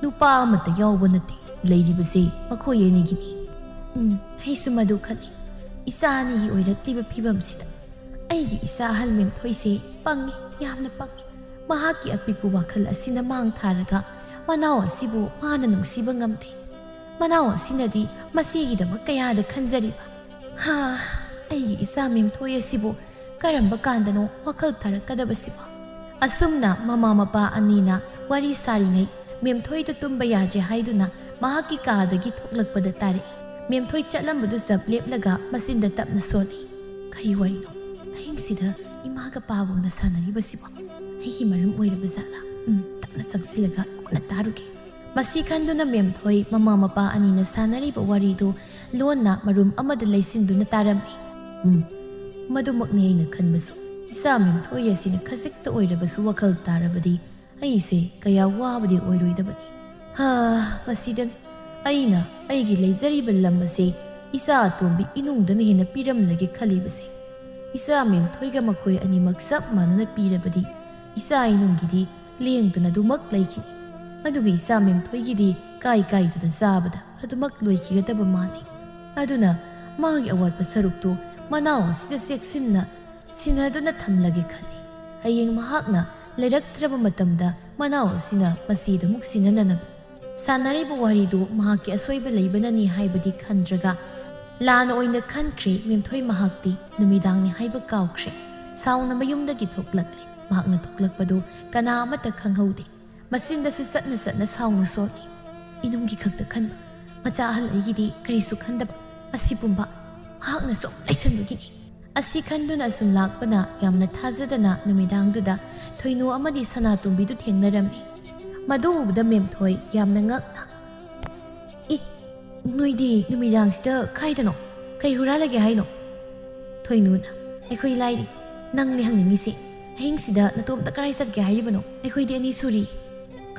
ꯅꯨꯄꯥ ꯑꯃꯠꯇ ꯌꯥꯎꯕ ꯅꯠꯇꯦ, ꯂꯩꯔꯤꯕꯁꯦ ꯃꯈꯣꯏ ꯑꯅꯤꯒꯤꯅꯤ꯫" "ꯎꯝ, ꯑꯩꯁꯨ ꯃꯗꯨ ꯈꯜꯂꯤ꯫ ꯏꯆꯥ ꯑꯅꯤꯒꯤ ꯑꯣꯏꯔꯛꯂꯤꯕ ꯐꯤꯕꯝꯁꯤꯗ "ꯑꯩꯒꯤ ꯏꯆꯥ ꯑꯍꯜ ꯃꯦꯝꯊꯣꯏꯁꯦ ꯄꯪꯉꯤ, ꯌꯥꯝꯅ ꯄꯪꯉꯤ꯫ ꯃꯍꯥꯛꯀꯤ ꯑꯄꯤꯛꯄ ꯋꯥꯈꯜ ꯑꯁꯤꯅ ꯃꯥꯡ ꯊꯥꯔꯒ ꯃꯅꯥꯎ ꯑꯁꯤꯕꯨ ꯃꯥꯅ ꯅꯨꯡꯁꯤꯕ ꯉꯝꯗꯦ꯫ ꯃꯅꯥꯎ ꯑꯁꯤꯅꯗꯤ ꯃꯁꯤꯒꯤꯗꯃꯛ ꯀꯌꯥꯗ ꯈꯟꯖꯔꯤꯕ꯫ ꯍꯥ, ꯑꯩꯒꯤ ꯏꯆꯥ ꯃꯦꯝꯊꯣꯏ ꯑꯁꯤꯕꯨ ꯀꯔꯝꯕ ꯀꯥꯟꯗꯅꯣ ꯋꯥꯈꯜ ꯊꯥꯔꯛꯀꯗꯕꯁꯤꯕꯣ?" ꯑꯁꯨꯝꯅ ꯃꯃꯥ ꯃꯄꯥ ꯑꯅꯤꯅ ꯋꯥꯔꯤ ꯁꯥꯔꯤꯉꯩ, ꯃꯦꯝꯊꯣꯏꯗꯨ ꯇꯨꯝꯕ ꯌꯥꯗ꯭ꯔꯦ ꯍꯥꯏꯗꯨꯅ ꯃꯍꯥꯛꯀꯤ ꯀꯥꯗꯒꯤ ꯊꯣꯛꯂꯛꯄꯗ ꯇꯥꯔꯛꯏ꯫ ꯃꯦꯝꯊꯣꯏ ꯆꯠꯂꯝꯕꯗꯨ ꯆꯞ ꯂꯦꯞꯂꯒ ꯃꯆꯤꯟꯗ ꯇꯞꯅ ꯁꯣꯜꯂꯤ꯫ "ꯀꯔꯤ ꯋꯥꯔꯤꯅꯣ? ꯑꯍꯤꯡꯁꯤꯗ ꯏꯃꯥꯒ ꯄꯥꯕꯨꯡꯅ ꯁꯥꯟꯅꯔꯤꯕꯁꯤꯕꯣ? ꯑꯩꯒꯤ ꯃꯔꯝ ꯑꯣꯏꯔꯕ ꯖꯥꯠꯂꯥ? ꯎꯝ, ꯇꯞꯅ ꯆꯪꯁꯤꯜꯂꯒ ꯃꯨꯟꯅ ꯇꯥꯔꯨꯒꯦ꯫" ꯃꯁꯤ ꯈꯟꯗꯨꯅ ꯃꯦꯝꯊꯣꯏ ꯃꯃꯥ ꯃꯄꯥ ꯑꯅꯤꯅ ꯁꯥꯟꯅꯔꯤꯕ ꯋꯥꯔꯤꯗꯨ ꯂꯣꯟꯅ ꯃꯔꯨꯝ ꯑꯃꯗ ꯂꯩꯁꯤꯟꯗꯨꯅ ꯇꯥꯔꯝꯃꯤ꯫ "ꯎꯝ, ꯃꯗꯨꯃꯛꯅꯤ ꯑꯩꯅ ꯈꯟꯕꯁꯨ꯫ ꯏꯆꯥ ꯃꯦꯝꯊꯣꯏ ꯑꯁꯤꯅ ꯈꯖꯤꯛꯇ ꯑꯣꯏꯔꯕꯁꯨ ꯋꯥꯈꯜ ꯇꯥꯔꯕꯗꯤ ꯑꯩꯁꯦ ꯀꯌꯥ ꯋꯥꯕꯗꯤ ꯑꯣꯏꯔꯣꯏꯗꯕꯅꯤ꯫ ꯍꯥ, ꯃꯁꯤꯗꯅꯤ ꯑꯩꯅ ꯑꯩꯒꯤ ꯂꯩꯖꯔꯤꯕ ꯂꯝ ꯑꯁꯦ ꯏꯆꯥ ꯑꯇꯣꯝꯕꯤ ꯏꯅꯨꯡꯗꯅ ꯍꯦꯟꯅ ꯄꯤꯔꯝꯂꯒꯦ ꯈꯜꯂꯤꯕꯁꯦ꯫ ꯏꯆꯥ ꯃꯦꯝꯊꯣꯏꯒ ꯃꯈꯣꯏ ꯑꯅꯤꯃꯛ ꯆꯞ ꯃꯥꯟꯅꯅ ꯄꯤꯔꯕꯗꯤ ꯏꯆꯥ ꯏꯅꯨꯡꯒꯤꯗꯤ ꯂꯦꯡꯗꯅ ꯑꯗꯨꯃꯛ ꯂꯩꯈꯤꯅꯤ꯫ ꯑꯗꯨꯒ ꯏꯆꯥ ꯃꯦꯝꯊꯣꯏꯒꯤꯗꯤ ꯀꯥꯏ ꯀꯥꯏꯗꯨꯅ ꯆꯥꯕꯗ ꯑꯗꯨꯃꯛ ꯂꯣꯏꯈꯤꯒꯗꯕ ꯃꯥꯜꯂꯤ꯫ ꯑꯗꯨꯅ ꯃꯥꯒꯤ ꯑꯋꯥꯠꯄ ꯁꯔꯨꯛꯇꯨ ꯃꯅꯥꯎ ꯑꯁꯤꯗ ꯆꯦꯛꯁꯤꯟꯅ ꯁꯤꯟꯅꯗꯨꯅ ꯊꯝꯂꯒꯦ ꯈꯜꯂꯤ꯫ ꯍꯌꯦꯡ ꯃꯍꯥꯛꯅ ꯂꯩꯔꯛꯇ꯭ꯔꯕ ꯃꯇꯝꯗ ꯃꯅꯥꯎ ꯑꯁꯤꯅ ꯃꯆꯦꯗ ꯑꯃꯨꯛ ꯁꯤꯟꯅꯅꯅꯕ꯫" ꯁꯥꯟꯅꯔꯤꯕ ꯋꯥꯔꯤꯗꯨ ꯃꯍꯥꯛꯀꯤ ꯑꯁꯣꯏꯕ ꯂꯩꯕꯅꯅꯤ ꯍꯥꯏꯕꯗꯤ ꯈꯟꯗ꯭ꯔꯒ ꯂꯥꯟꯅ ꯑꯣꯏꯅ ꯈꯟꯈ꯭ꯔꯦ ꯃꯦꯝꯊꯣꯏ꯫ ꯃꯍꯥꯛꯇꯤ ꯅꯨꯃꯤꯗꯥꯡꯅꯤ ꯍꯥꯏꯕ ꯀꯥꯎꯈ꯭ꯔꯦ꯫ ꯁꯥꯎꯅ ꯃꯌꯨꯝꯗꯒꯤ ꯊꯣꯛꯂꯛꯂꯦ꯫ ꯃꯍꯥꯛꯅ ꯊꯣꯛꯂꯛꯄꯗꯨ ꯀꯅꯥ ꯑꯃꯠꯇ ꯈꯪꯍꯧꯗꯦ꯫ ꯃꯆꯤꯟꯗꯁꯨ ꯆꯠꯅ ꯆꯠꯅ ꯁꯥꯎꯅ ꯁꯣꯜꯂꯤ꯫ "ꯏꯅꯨꯡꯒꯤ ꯈꯛꯇ ꯈꯟꯕ, ꯃꯆꯥ ꯑꯍꯜ ꯑꯩꯒꯤꯗꯤ ꯀꯔꯤꯁꯨ ꯈꯟꯗꯕ, ꯑꯁꯤ ꯄꯨꯝꯕ ꯃꯍꯥꯛꯅ ꯁꯨꯝ ꯂꯩꯁꯟꯕꯒꯤꯅꯤ꯫" ꯑꯁꯤ ꯈꯟꯗꯨꯅ ꯑꯁꯨꯝ ꯂꯥꯛꯄꯅ ꯌꯥꯝꯅ ꯊꯥꯖꯗꯅ ꯅꯨꯃꯤꯗꯥꯡꯗꯨꯗ ꯊꯣꯏꯅꯨ ꯑꯃꯗꯤ ꯁꯅꯥꯇꯣꯝꯕꯤꯗꯨ ꯊꯦꯡꯅꯔꯝꯃꯤ꯫ ꯃꯗꯨ ꯎꯕꯗ ꯃꯦꯝꯊꯣꯏ ꯌꯥꯝꯅ ꯉꯛꯅ, "ꯏ, ꯅꯣꯏꯗꯤ ꯅꯨꯃꯤꯗꯥꯡꯁꯤꯗ ꯀꯥꯏꯗꯅꯣ? ꯀꯩ ꯍꯨꯔꯥꯜꯂꯒꯦ ꯍꯥꯏꯅꯣ?" ꯊꯣꯏꯅꯨꯅ, "ꯑꯩꯈꯣꯏ ꯂꯥꯏꯔꯤ, ꯅꯪꯅꯦ ꯍꯪꯅꯤꯡꯉꯤꯁꯦ꯫ ꯑꯍꯤꯡꯁꯤꯗ ꯅꯇꯣꯝꯇ ꯀꯗꯥꯏ ꯆꯠꯀꯦ ꯍꯥꯏꯔꯤꯕꯅꯣ? ꯑꯩꯈꯣꯏꯗꯤ ꯑꯅꯤ ꯁꯨꯔꯤ꯫"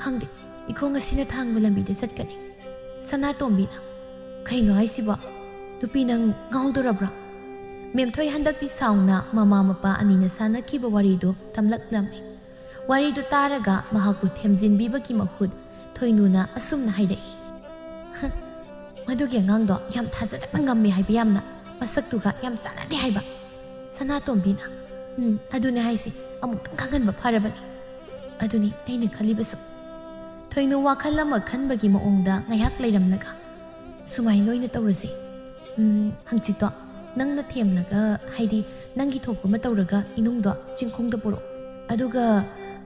"ꯈꯪꯗꯦ, ꯏꯈꯣꯡ ꯑꯁꯤꯅ ꯊꯥꯡꯕ ꯂꯝꯕꯤꯗ ꯆꯠꯀꯅꯤ꯫" ꯁꯅꯥꯇꯣꯝꯕꯤꯅ, "ꯀꯩꯅꯣ ꯍꯥꯏꯁꯤꯕꯣ? ꯅꯨꯄꯤ, ꯅꯪ ꯉꯥꯎꯗꯣꯔꯕ꯭ꯔꯥ?" ꯃꯦꯝꯊꯣꯏ ꯍꯟꯗꯛꯇꯤ ꯁꯥꯎꯅ ꯃꯃꯥ ꯃꯄꯥ ꯑꯅꯤꯅ ꯁꯥꯟꯅꯈꯤꯕ ꯋꯥꯔꯤꯗꯨ ꯇꯝꯂꯛꯂꯝꯃꯤ꯫ ꯋꯥꯔꯤꯗꯨ ꯇꯥꯔꯒ ꯃꯍꯥꯛꯄꯨ ꯊꯦꯝꯖꯤꯟꯕꯤꯕꯒꯤ ꯃꯍꯨꯠ ꯊꯣꯏꯅꯨꯅ ꯑꯁꯨꯝꯅ ꯍꯥꯏꯔꯛꯏ, "ꯍ, ꯃꯗꯨꯒꯤ ꯑꯉꯥꯡꯗꯣ ꯌꯥꯝ ꯊꯥꯖꯗꯕ ꯉꯝꯃꯦ ꯍꯥꯏꯕ, ꯌꯥꯝꯅ ꯃꯁꯛꯇꯨꯒ ꯌꯥꯝ ꯆꯥꯟꯅꯗꯦ ꯍꯥꯏꯕ꯫ ꯁꯅꯥꯇꯣꯝꯕꯤꯅ, "ꯎꯝ, ꯑꯗꯨꯅꯦ ꯍꯥꯏꯁꯦ, ꯑꯃꯨꯛꯇꯪ ꯈꯪꯍꯟꯕ ꯐꯔꯕꯅꯤ꯫ ꯑꯗꯨꯅꯤ ꯑꯩꯅ ꯈꯜꯂꯤꯕꯁꯨ꯫" ꯊꯣꯏꯅꯨ ꯋꯥꯈꯜ ꯑꯃ ꯈꯟꯕꯒꯤ ꯃꯑꯣꯡꯗ ꯉꯥꯏꯍꯥꯛ ꯂꯩꯔꯝꯂꯒ ꯁꯨꯃꯥꯏꯅ ꯑꯣꯏꯅ ꯇꯧꯔꯁꯦ꯫ ꯎꯝ, ꯍꯪꯆꯤꯠꯇꯣ ꯅꯪꯅ ꯊꯦꯝꯂꯒ, ꯍꯥꯏꯗꯤ ꯅꯪꯒꯤ ꯊꯣꯛꯄ ꯑꯃ ꯇꯧꯔꯒ ꯏꯅꯨꯡꯗꯣ ꯆꯤꯡꯈꯣꯡꯗ ꯄꯨꯔꯛꯑꯣ꯫ ꯑꯗꯨꯒ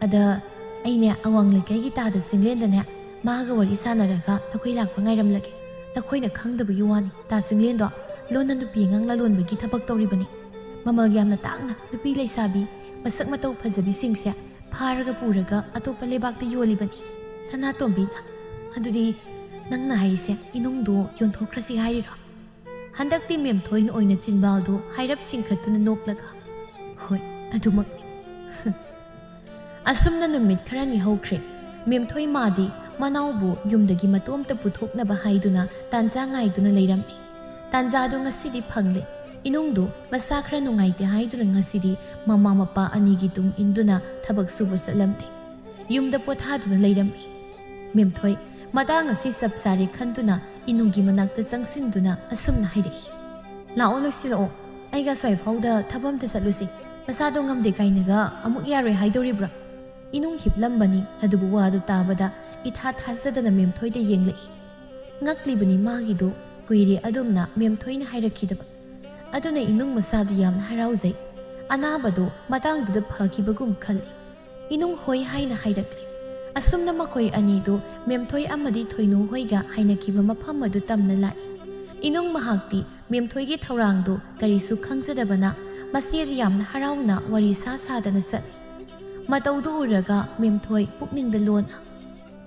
ꯑꯗ ꯑꯩꯅꯦ ꯑꯋꯥꯡ ꯂꯩꯀꯥꯏꯒꯤ ꯇꯥꯗ ꯆꯤꯡꯂꯦꯟꯗꯅꯦ ꯃꯥꯒ ꯋꯥꯔꯤ ꯁꯥꯟꯅꯔꯒ ꯅꯈꯣꯏ ꯂꯥꯛꯄ ꯉꯥꯏꯔꯝꯂꯒꯦ꯫ ꯅꯈꯣꯏꯅ ꯈꯪꯗꯕꯒꯤ ꯋꯥꯅꯤ, ꯇꯥ ꯆꯤꯡꯂꯦꯟꯗꯣ ꯂꯣꯟꯅ ꯅꯨꯄꯤ ꯑꯉꯥꯡ ꯂꯂꯣꯟꯕꯒꯤ ꯊꯕꯛ ꯇꯧꯔꯤꯕꯅꯤ꯫ ꯃꯃꯜ ꯌꯥꯝꯅ ꯇꯥꯡꯅ ꯅꯨꯄꯤ ꯂꯩꯁꯥꯕꯤ ꯃꯁꯛ ꯃꯇꯧ ꯐꯖꯕꯤꯁꯤꯡꯁꯦ ꯐꯥꯔꯒ ꯄꯨꯔꯒ ꯑꯇꯣꯞꯄ ꯂꯩꯕꯥꯛꯇ ꯌꯣꯜꯂꯤꯕꯅꯤ꯫ ꯁꯅꯥꯇꯣꯝꯕꯤꯅ, "ꯑꯗꯨꯗꯤ ꯅꯪꯅ ꯍꯥꯏꯔꯤꯁꯦ ꯏꯅꯨꯡꯗꯣ ꯌꯣꯟꯊꯣꯛꯈ꯭ꯔꯁꯤ ꯍꯥꯏꯔꯤꯔꯣ?" ꯍꯟꯗꯛꯇꯤ ꯃꯦꯝꯊꯣꯏꯅ ꯑꯣꯏꯅ ꯆꯤꯟꯕꯥꯜꯗꯨ ꯍꯥꯏꯔꯞ ꯆꯤꯡꯈꯠꯇꯨꯅ ꯅꯣꯛꯂꯒ, "ꯍꯣꯏ, ꯑꯗꯨꯃꯛꯅꯤ꯫" ꯑꯁꯨꯝꯅ ꯅꯨꯃꯤꯠ ꯈꯔꯅꯤ ꯍꯧꯈ꯭ꯔꯦ꯫ ꯃꯦꯝꯊꯣꯏ ꯃꯥꯗꯤ ꯃꯅꯥꯎꯕꯨ ꯌꯨꯝꯗꯒꯤ ꯃꯇꯣꯝꯇ ꯄꯨꯊꯣꯛꯅꯕ ꯍꯥꯏꯗꯨꯅ ꯇꯥꯟꯖꯥ ꯉꯥꯏꯗꯨꯅ ꯂꯩꯔꯝꯃꯤ꯫ ꯇꯥꯟꯖꯥꯗꯨ ꯉꯁꯤꯗꯤ ꯐꯪꯂꯦ꯫ ꯏꯅꯨꯡꯗꯨ ꯃꯁꯥ ꯈꯔ ꯅꯨꯡꯉꯥꯏꯇꯦ ꯍꯥꯏꯗꯨꯅ ꯉꯁꯤꯗꯤ ꯃꯃꯥ ꯃꯄꯥ ꯑꯅꯤꯒꯤ ꯇꯨꯡ ꯏꯟꯗꯨꯅ ꯊꯕꯛ ꯁꯨꯕ ꯆꯠꯂꯝꯗꯦ꯫ ꯌꯨꯝꯗ ꯄꯣꯊꯥꯗꯨꯅ ꯂꯩꯔꯝꯃꯤ꯫ ꯃꯦꯝꯊꯣꯏ ꯃꯇꯥꯡ ꯑꯁꯤ ꯆꯞ ꯆꯥꯔꯦ ꯈꯟꯗꯨꯅ ꯏꯅꯨꯡꯒꯤ ꯃꯅꯥꯛꯇ ꯆꯪꯁꯤꯟꯗꯨꯅ ꯑꯁꯨꯝꯅ ꯍꯥꯏꯔꯛꯏ, "ꯂꯥꯛꯑꯣ, ꯂꯣꯏꯁꯤꯜꯂꯛꯑꯣ꯫ ꯑꯩꯒ ꯑꯁ꯭ꯋꯥꯏꯐꯥꯎꯗ ꯊꯕꯛ ꯑꯝꯇ ꯆꯠꯂꯨꯁꯤ꯫ ꯃꯁꯥꯗꯣ ꯉꯝꯗꯦ ꯀꯥꯏꯅꯒ ꯑꯃꯨꯛ ꯌꯥꯔꯣꯏ ꯍꯥꯏꯗꯧꯔꯤꯕ꯭ꯔꯥ?" ꯏꯅꯨꯡ ꯍꯤꯞꯂꯝꯕꯅꯤ, ꯑꯗꯨꯕꯨ ꯋꯥꯗꯨ ꯇꯥꯕꯗ ꯏꯊꯥ ꯊꯥꯖꯗꯅ ꯃꯦꯝꯊꯣꯏꯗ ꯌꯦꯡꯂꯛꯏ꯫ ꯉꯛꯂꯤꯕꯅꯤ ꯃꯥꯒꯤꯗꯨ, ꯀꯨꯏꯔꯦ ꯑꯗꯨꯝꯅ ꯃꯦꯝꯊꯣꯏꯅ ꯍꯥꯏꯔꯛꯈꯤꯗꯕ꯫ ꯑꯗꯨꯅ ꯏꯅꯨꯡ ꯃꯁꯥꯗꯨ ꯌꯥꯝꯅ ꯍꯔꯥꯎꯖꯩ꯫ ꯑꯅꯥꯕꯗꯨ ꯃꯇꯥꯡꯗꯨꯗ ꯐꯈꯤꯕꯒꯨꯝ ꯈꯜꯂꯤ꯫ ꯏꯅꯨꯡ ꯍꯣꯏ ꯍꯥꯏꯅ ꯍꯥꯏꯔꯛꯂꯦ꯫ ꯑꯁꯨꯝꯅ ꯃꯈꯣꯏ ꯑꯅꯤꯗꯨ ꯃꯦꯝꯊꯣꯏ ꯑꯃꯗꯤ ꯊꯣꯏꯅꯨ ꯍꯣꯏꯒ ꯍꯥꯏꯅꯈꯤꯕ ꯃꯐꯝ ꯑꯗꯨ ꯇꯝꯅ ꯂꯥꯛꯏ꯫ ꯏꯅꯨꯡ ꯃꯍꯥꯛꯇꯤ ꯃꯦꯝꯊꯣꯏꯒꯤ ꯊꯧꯔꯥꯡꯗꯨ ꯀꯔꯤꯁꯨ ꯈꯪꯖꯗꯕꯅ ꯃꯆꯦꯗ ꯌꯥꯝꯅ ꯍꯔꯥꯎꯅ ꯋꯥꯔꯤ ꯁꯥ ꯁꯥꯗꯅ ꯆꯠꯂꯤ꯫ ꯃꯇꯧꯗꯨ ꯎꯔꯒ ꯃꯦꯝꯊꯣꯏ ꯄꯨꯛꯅꯤꯡꯗ ꯂꯣꯟꯅ,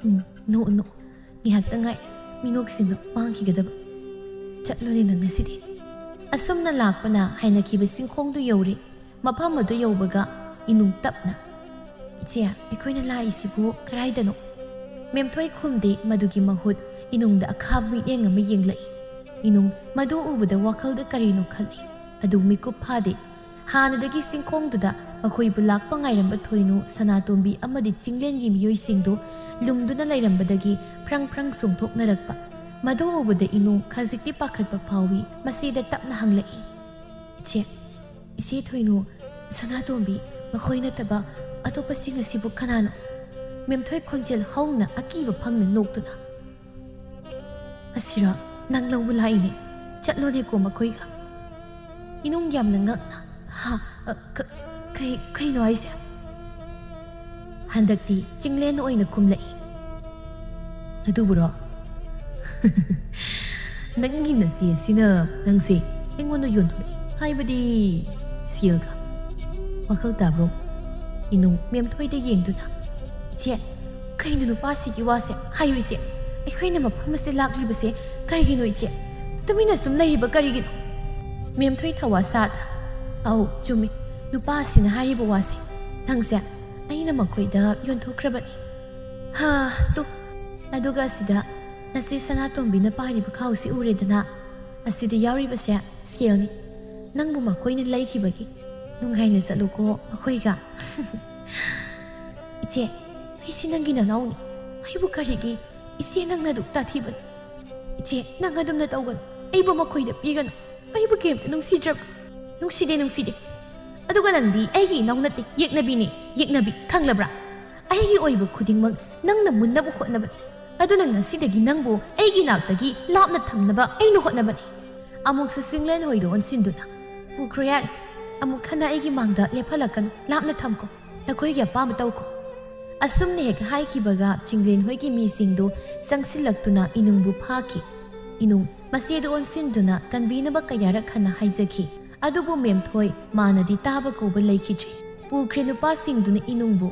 "ꯎꯝ, ꯅꯣꯛꯎ, ꯅꯣꯛꯎ꯫ ꯉꯥꯏꯍꯥꯛꯇ ꯉꯥꯏ, ꯃꯤꯅꯣꯛꯁꯤꯡꯗꯣ ꯃꯥꯡꯈꯤꯒꯗꯕ꯫ ꯆꯠꯂꯨꯅꯦ ꯅꯪ ꯉꯁꯤꯗꯤ꯫" ꯑꯁꯨꯝꯅ ꯂꯥꯛꯄꯅ ꯍꯥꯏꯅꯈꯤꯕ ꯆꯤꯡꯈꯣꯡꯗꯨ ꯌꯧꯔꯦ꯫ ꯃꯐꯝ ꯑꯗꯨ ꯌꯧꯕꯒ ꯏꯅꯨꯡ ꯇꯞꯅ, "ꯏꯆꯦ, ꯑꯩꯈꯣꯏꯅ ꯂꯥꯛꯏꯁꯤꯕꯨ ꯀꯗꯥꯏꯗꯅꯣ?" ꯃꯦꯝꯊꯣꯏ ꯈꯨꯝꯗꯦ, ꯃꯗꯨꯒꯤ ꯃꯍꯨꯠ ꯏꯅꯨꯡꯗ ꯑꯈꯥꯕ ꯃꯤꯠꯌꯦꯡ ꯑꯃ ꯌꯦꯡꯂꯛꯏ꯫ ꯏꯅꯨꯡ ꯃꯗꯨ ꯎꯕꯗ ꯋꯥꯈꯜꯗ ꯀꯔꯤꯅꯣ ꯈꯜꯂꯤ, ꯑꯗꯨ ꯃꯤꯀꯨꯞ ꯐꯥꯗꯦ꯫ ꯍꯥꯟꯅꯗꯒꯤ ꯆꯤꯡꯈꯣꯡꯗꯨꯗ ꯃꯈꯣꯏꯕꯨ ꯂꯥꯛꯄ ꯉꯥꯏꯔꯝꯕ ꯊꯣꯏꯅꯨ, ꯁꯅꯥꯇꯣꯝꯕꯤ ꯑꯃꯗꯤ ꯆꯤꯡꯂꯦꯟꯒꯤ ꯃꯤꯑꯣꯏꯁꯤꯡꯗꯨ ꯂꯨꯝꯗꯨꯅ ꯂꯩꯔꯝꯕꯗꯒꯤ ꯐ꯭ꯔꯪ ꯐ꯭ꯔꯪ ꯆꯣꯡꯊꯣꯛꯅꯔꯛꯄ꯫ ꯃꯗꯨ ꯎꯕꯗ ꯏꯅꯨꯡ ꯈꯖꯤꯛꯇꯤ ꯄꯥꯈꯠꯄ ꯐꯥꯎꯏ꯫ ꯃꯆꯦꯗ ꯇꯞꯅ ꯍꯪꯂꯛꯏ, "ꯏꯆꯦ, ꯏꯆꯦ ꯊꯣꯏꯅꯨ, ꯁꯅꯥꯇꯣꯝꯕꯤ, ꯃꯈꯣꯏ ꯅꯠꯇꯕ ꯑꯇꯣꯞꯄꯁꯤꯡ ꯑꯁꯤꯕꯨ ꯀꯅꯥꯅꯣ? ꯃꯦꯝꯊꯣꯏ ꯈꯣꯟꯖꯦꯜ ꯍꯧꯅ ꯑꯀꯤꯕ ꯐꯪꯅ ꯅꯣꯛꯇꯨꯅ꯫ "ꯑꯁꯤꯔꯣ? ꯅꯪ ꯂꯧꯕ ꯂꯥꯛꯏꯅꯦ꯫ ꯆꯠꯂꯣꯅꯦꯀꯣ ꯃꯈꯣꯏꯒ꯫" ꯏꯅꯨꯡ ꯌꯥꯝꯅ ꯉꯛꯅ, "ꯍꯥ? ꯑ, ꯀ-, ꯀꯩ, ꯀꯩꯅꯣ ꯍꯥꯏꯁꯦ?" ꯍꯟꯗꯛꯇꯤ ꯆꯤꯡꯂꯦꯟ ꯑꯣꯏꯅ ꯈꯨꯝꯂꯛꯏ꯫ "ꯑꯗꯨꯕꯨꯔꯣ? ꯅꯪꯒꯤ ꯅꯆꯦ ꯑꯁꯤꯅ ꯅꯪꯁꯦ ꯑꯩꯉꯣꯟꯗ ꯌꯣꯟꯊꯣꯔꯛꯏ ꯍꯥꯏꯕꯗꯤ ꯁꯦꯜꯒ꯫ ꯋꯥꯈꯜ ꯇꯥꯕ꯭ꯔꯣ?" ꯏꯅꯨꯡ ꯃꯦꯝꯊꯣꯏꯗ ꯌꯦꯡꯗꯨꯅ, "ꯏꯆꯦ, ꯀꯩꯅꯣ ꯅꯨꯄꯥꯁꯤꯒꯤ ꯋꯥꯁꯦ? ꯍꯥꯏꯌꯨ ꯏꯆꯦ, ꯑꯩꯈꯣꯏꯅ ꯃꯐꯝ ꯑꯁꯤꯗ ꯂꯥꯛꯂꯤꯕꯁꯦ ꯀꯔꯤꯒꯤꯅꯣ ꯏꯆꯦ? ꯇꯨꯃꯤꯟꯅ ꯁꯨꯝ ꯂꯩꯔꯤꯕ ꯀꯔꯤꯒꯤꯅꯣ?" ꯃꯦꯝꯊꯣꯏ ꯊꯋꯥ ꯁꯥꯗ, "ꯑꯧ, ꯆꯨꯝꯃꯤ, ꯅꯨꯄꯥ ꯑꯁꯤꯅ ꯍꯥꯏꯔꯤꯕ ꯋꯥꯁꯦ꯫ ꯅꯪꯁꯦ ꯑꯩꯅ ꯃꯈꯣꯏꯗ ꯌꯣꯟꯊꯣꯛꯈ꯭ꯔꯕꯅꯤ꯫ ꯍꯥ, ꯇꯨ, ꯑꯗꯨꯒ ꯑꯁꯤꯗ ꯅꯆꯦ ꯁꯅꯥꯇꯣꯝꯕꯤꯅ ꯄꯥꯏꯔꯤꯕ ꯈꯥꯎꯁꯤ ꯎꯔꯦꯗꯅ? ꯑꯁꯤꯗ ꯌꯥꯎꯔꯤꯕꯁꯦ ꯁꯦꯜꯅꯤ꯫ ꯅꯪꯕꯨ ꯃꯈꯣꯏꯅ ꯂꯩꯈꯤꯕꯒꯤ ꯅꯨꯡꯉꯥꯏꯅ ꯆꯠꯂꯨꯀꯣ ꯃꯈꯣꯏꯒ꯫" "ꯏꯆꯦ, ꯑꯩꯁꯤ ꯅꯪꯒꯤ ꯅꯅꯥꯎꯅꯤ꯫ ꯑꯩꯕꯨ ꯀꯔꯤꯒꯤ ꯏꯆꯦ ꯅꯪꯅ ꯑꯗꯨꯛ ꯇꯥꯊꯤꯕꯅꯣ? ꯏꯆꯦ, ꯅꯪ ꯑꯗꯨꯝꯅ ꯇꯧꯒꯅꯨ꯫ ꯑꯩꯕꯨ ꯃꯈꯣꯏꯗ ꯄꯤꯒꯅꯨ꯫ ꯑꯩꯕꯨ ꯀꯩꯝꯇ ꯅꯨꯡꯁꯤꯗ꯭ꯔꯕ?" "ꯅꯨꯡꯁꯤꯗꯦ, ꯅꯨꯡꯁꯤꯗꯦ꯫ ꯑꯗꯨꯒ ꯅꯪꯗꯤ ꯑꯩꯒꯤ ꯏꯅꯥꯎ ꯅꯠꯇꯦ, ꯌꯦꯛꯅꯕꯤꯅꯦ, ꯌꯦꯛꯅꯕꯤ, ꯈꯪꯂꯕ꯭ꯔꯥ? ꯑꯩꯒꯤ ꯑꯣꯏꯕ ꯈꯨꯗꯤꯡꯃꯛ ꯅꯪꯅ ꯃꯨꯟꯅꯕ ꯍꯣꯠꯅꯕꯅꯤ꯫ ꯑꯗꯨꯅ ꯉꯁꯤꯗꯒꯤ ꯅꯪꯕꯨ ꯑꯩꯒꯤ ꯅꯥꯛꯇꯒꯤ ꯂꯥꯞꯅ ꯊꯝꯅꯕ ꯑꯩꯅ ꯍꯣꯠꯅꯕꯅꯤ꯫" ꯑꯃꯨꯛꯁꯨ ꯆꯤꯡꯂꯦꯟ ꯍꯣꯏꯗ ꯑꯣꯟꯁꯤꯟꯗꯨꯅ, "ꯄꯨꯈ꯭ꯔꯣ ꯌꯥꯔꯦ꯫ ꯑꯃꯨꯛ ꯍꯟꯅ ꯑꯩꯒꯤ ꯃꯥꯡꯗ ꯂꯦꯞꯍꯜꯂꯛꯀꯅꯨ, ꯂꯥꯞꯅ ꯊꯝꯈꯣ꯫ ꯅꯈꯣꯏꯒꯤ ꯑꯄꯥꯝꯕ ꯇꯧꯈꯣ꯫" ꯑꯁꯨꯝꯅ ꯍꯦꯛ ꯍꯥꯏꯈꯤꯕꯒ ꯆꯤꯡꯂꯦꯟ ꯍꯣꯏꯒꯤ ꯃꯤꯁꯤꯡꯗꯨ ꯆꯪꯁꯤꯜꯂꯛꯇꯨꯅ ꯏꯅꯨꯡꯕꯨ ꯐꯥꯈꯤ꯫ ꯏꯅꯨꯡ ꯃꯆꯦꯗ ꯑꯣꯟꯁꯤꯟꯗꯨꯅ ꯀꯟꯕꯤꯅꯕ ꯀꯌꯥꯔꯛ ꯍꯟꯅ ꯍꯥꯏꯖꯈꯤ꯫ ꯑꯗꯨꯕꯨ ꯃꯦꯝꯊꯣꯏ ꯃꯥꯅꯗꯤ ꯇꯥꯕ ꯀꯧꯕ ꯂꯩꯈꯤꯗ꯭ꯔꯦ꯫ ꯄꯨꯈ꯭ꯔꯦ ꯅꯨꯄꯥꯁꯤꯡꯗꯨꯅ ꯏꯅꯨꯡꯕꯨ꯫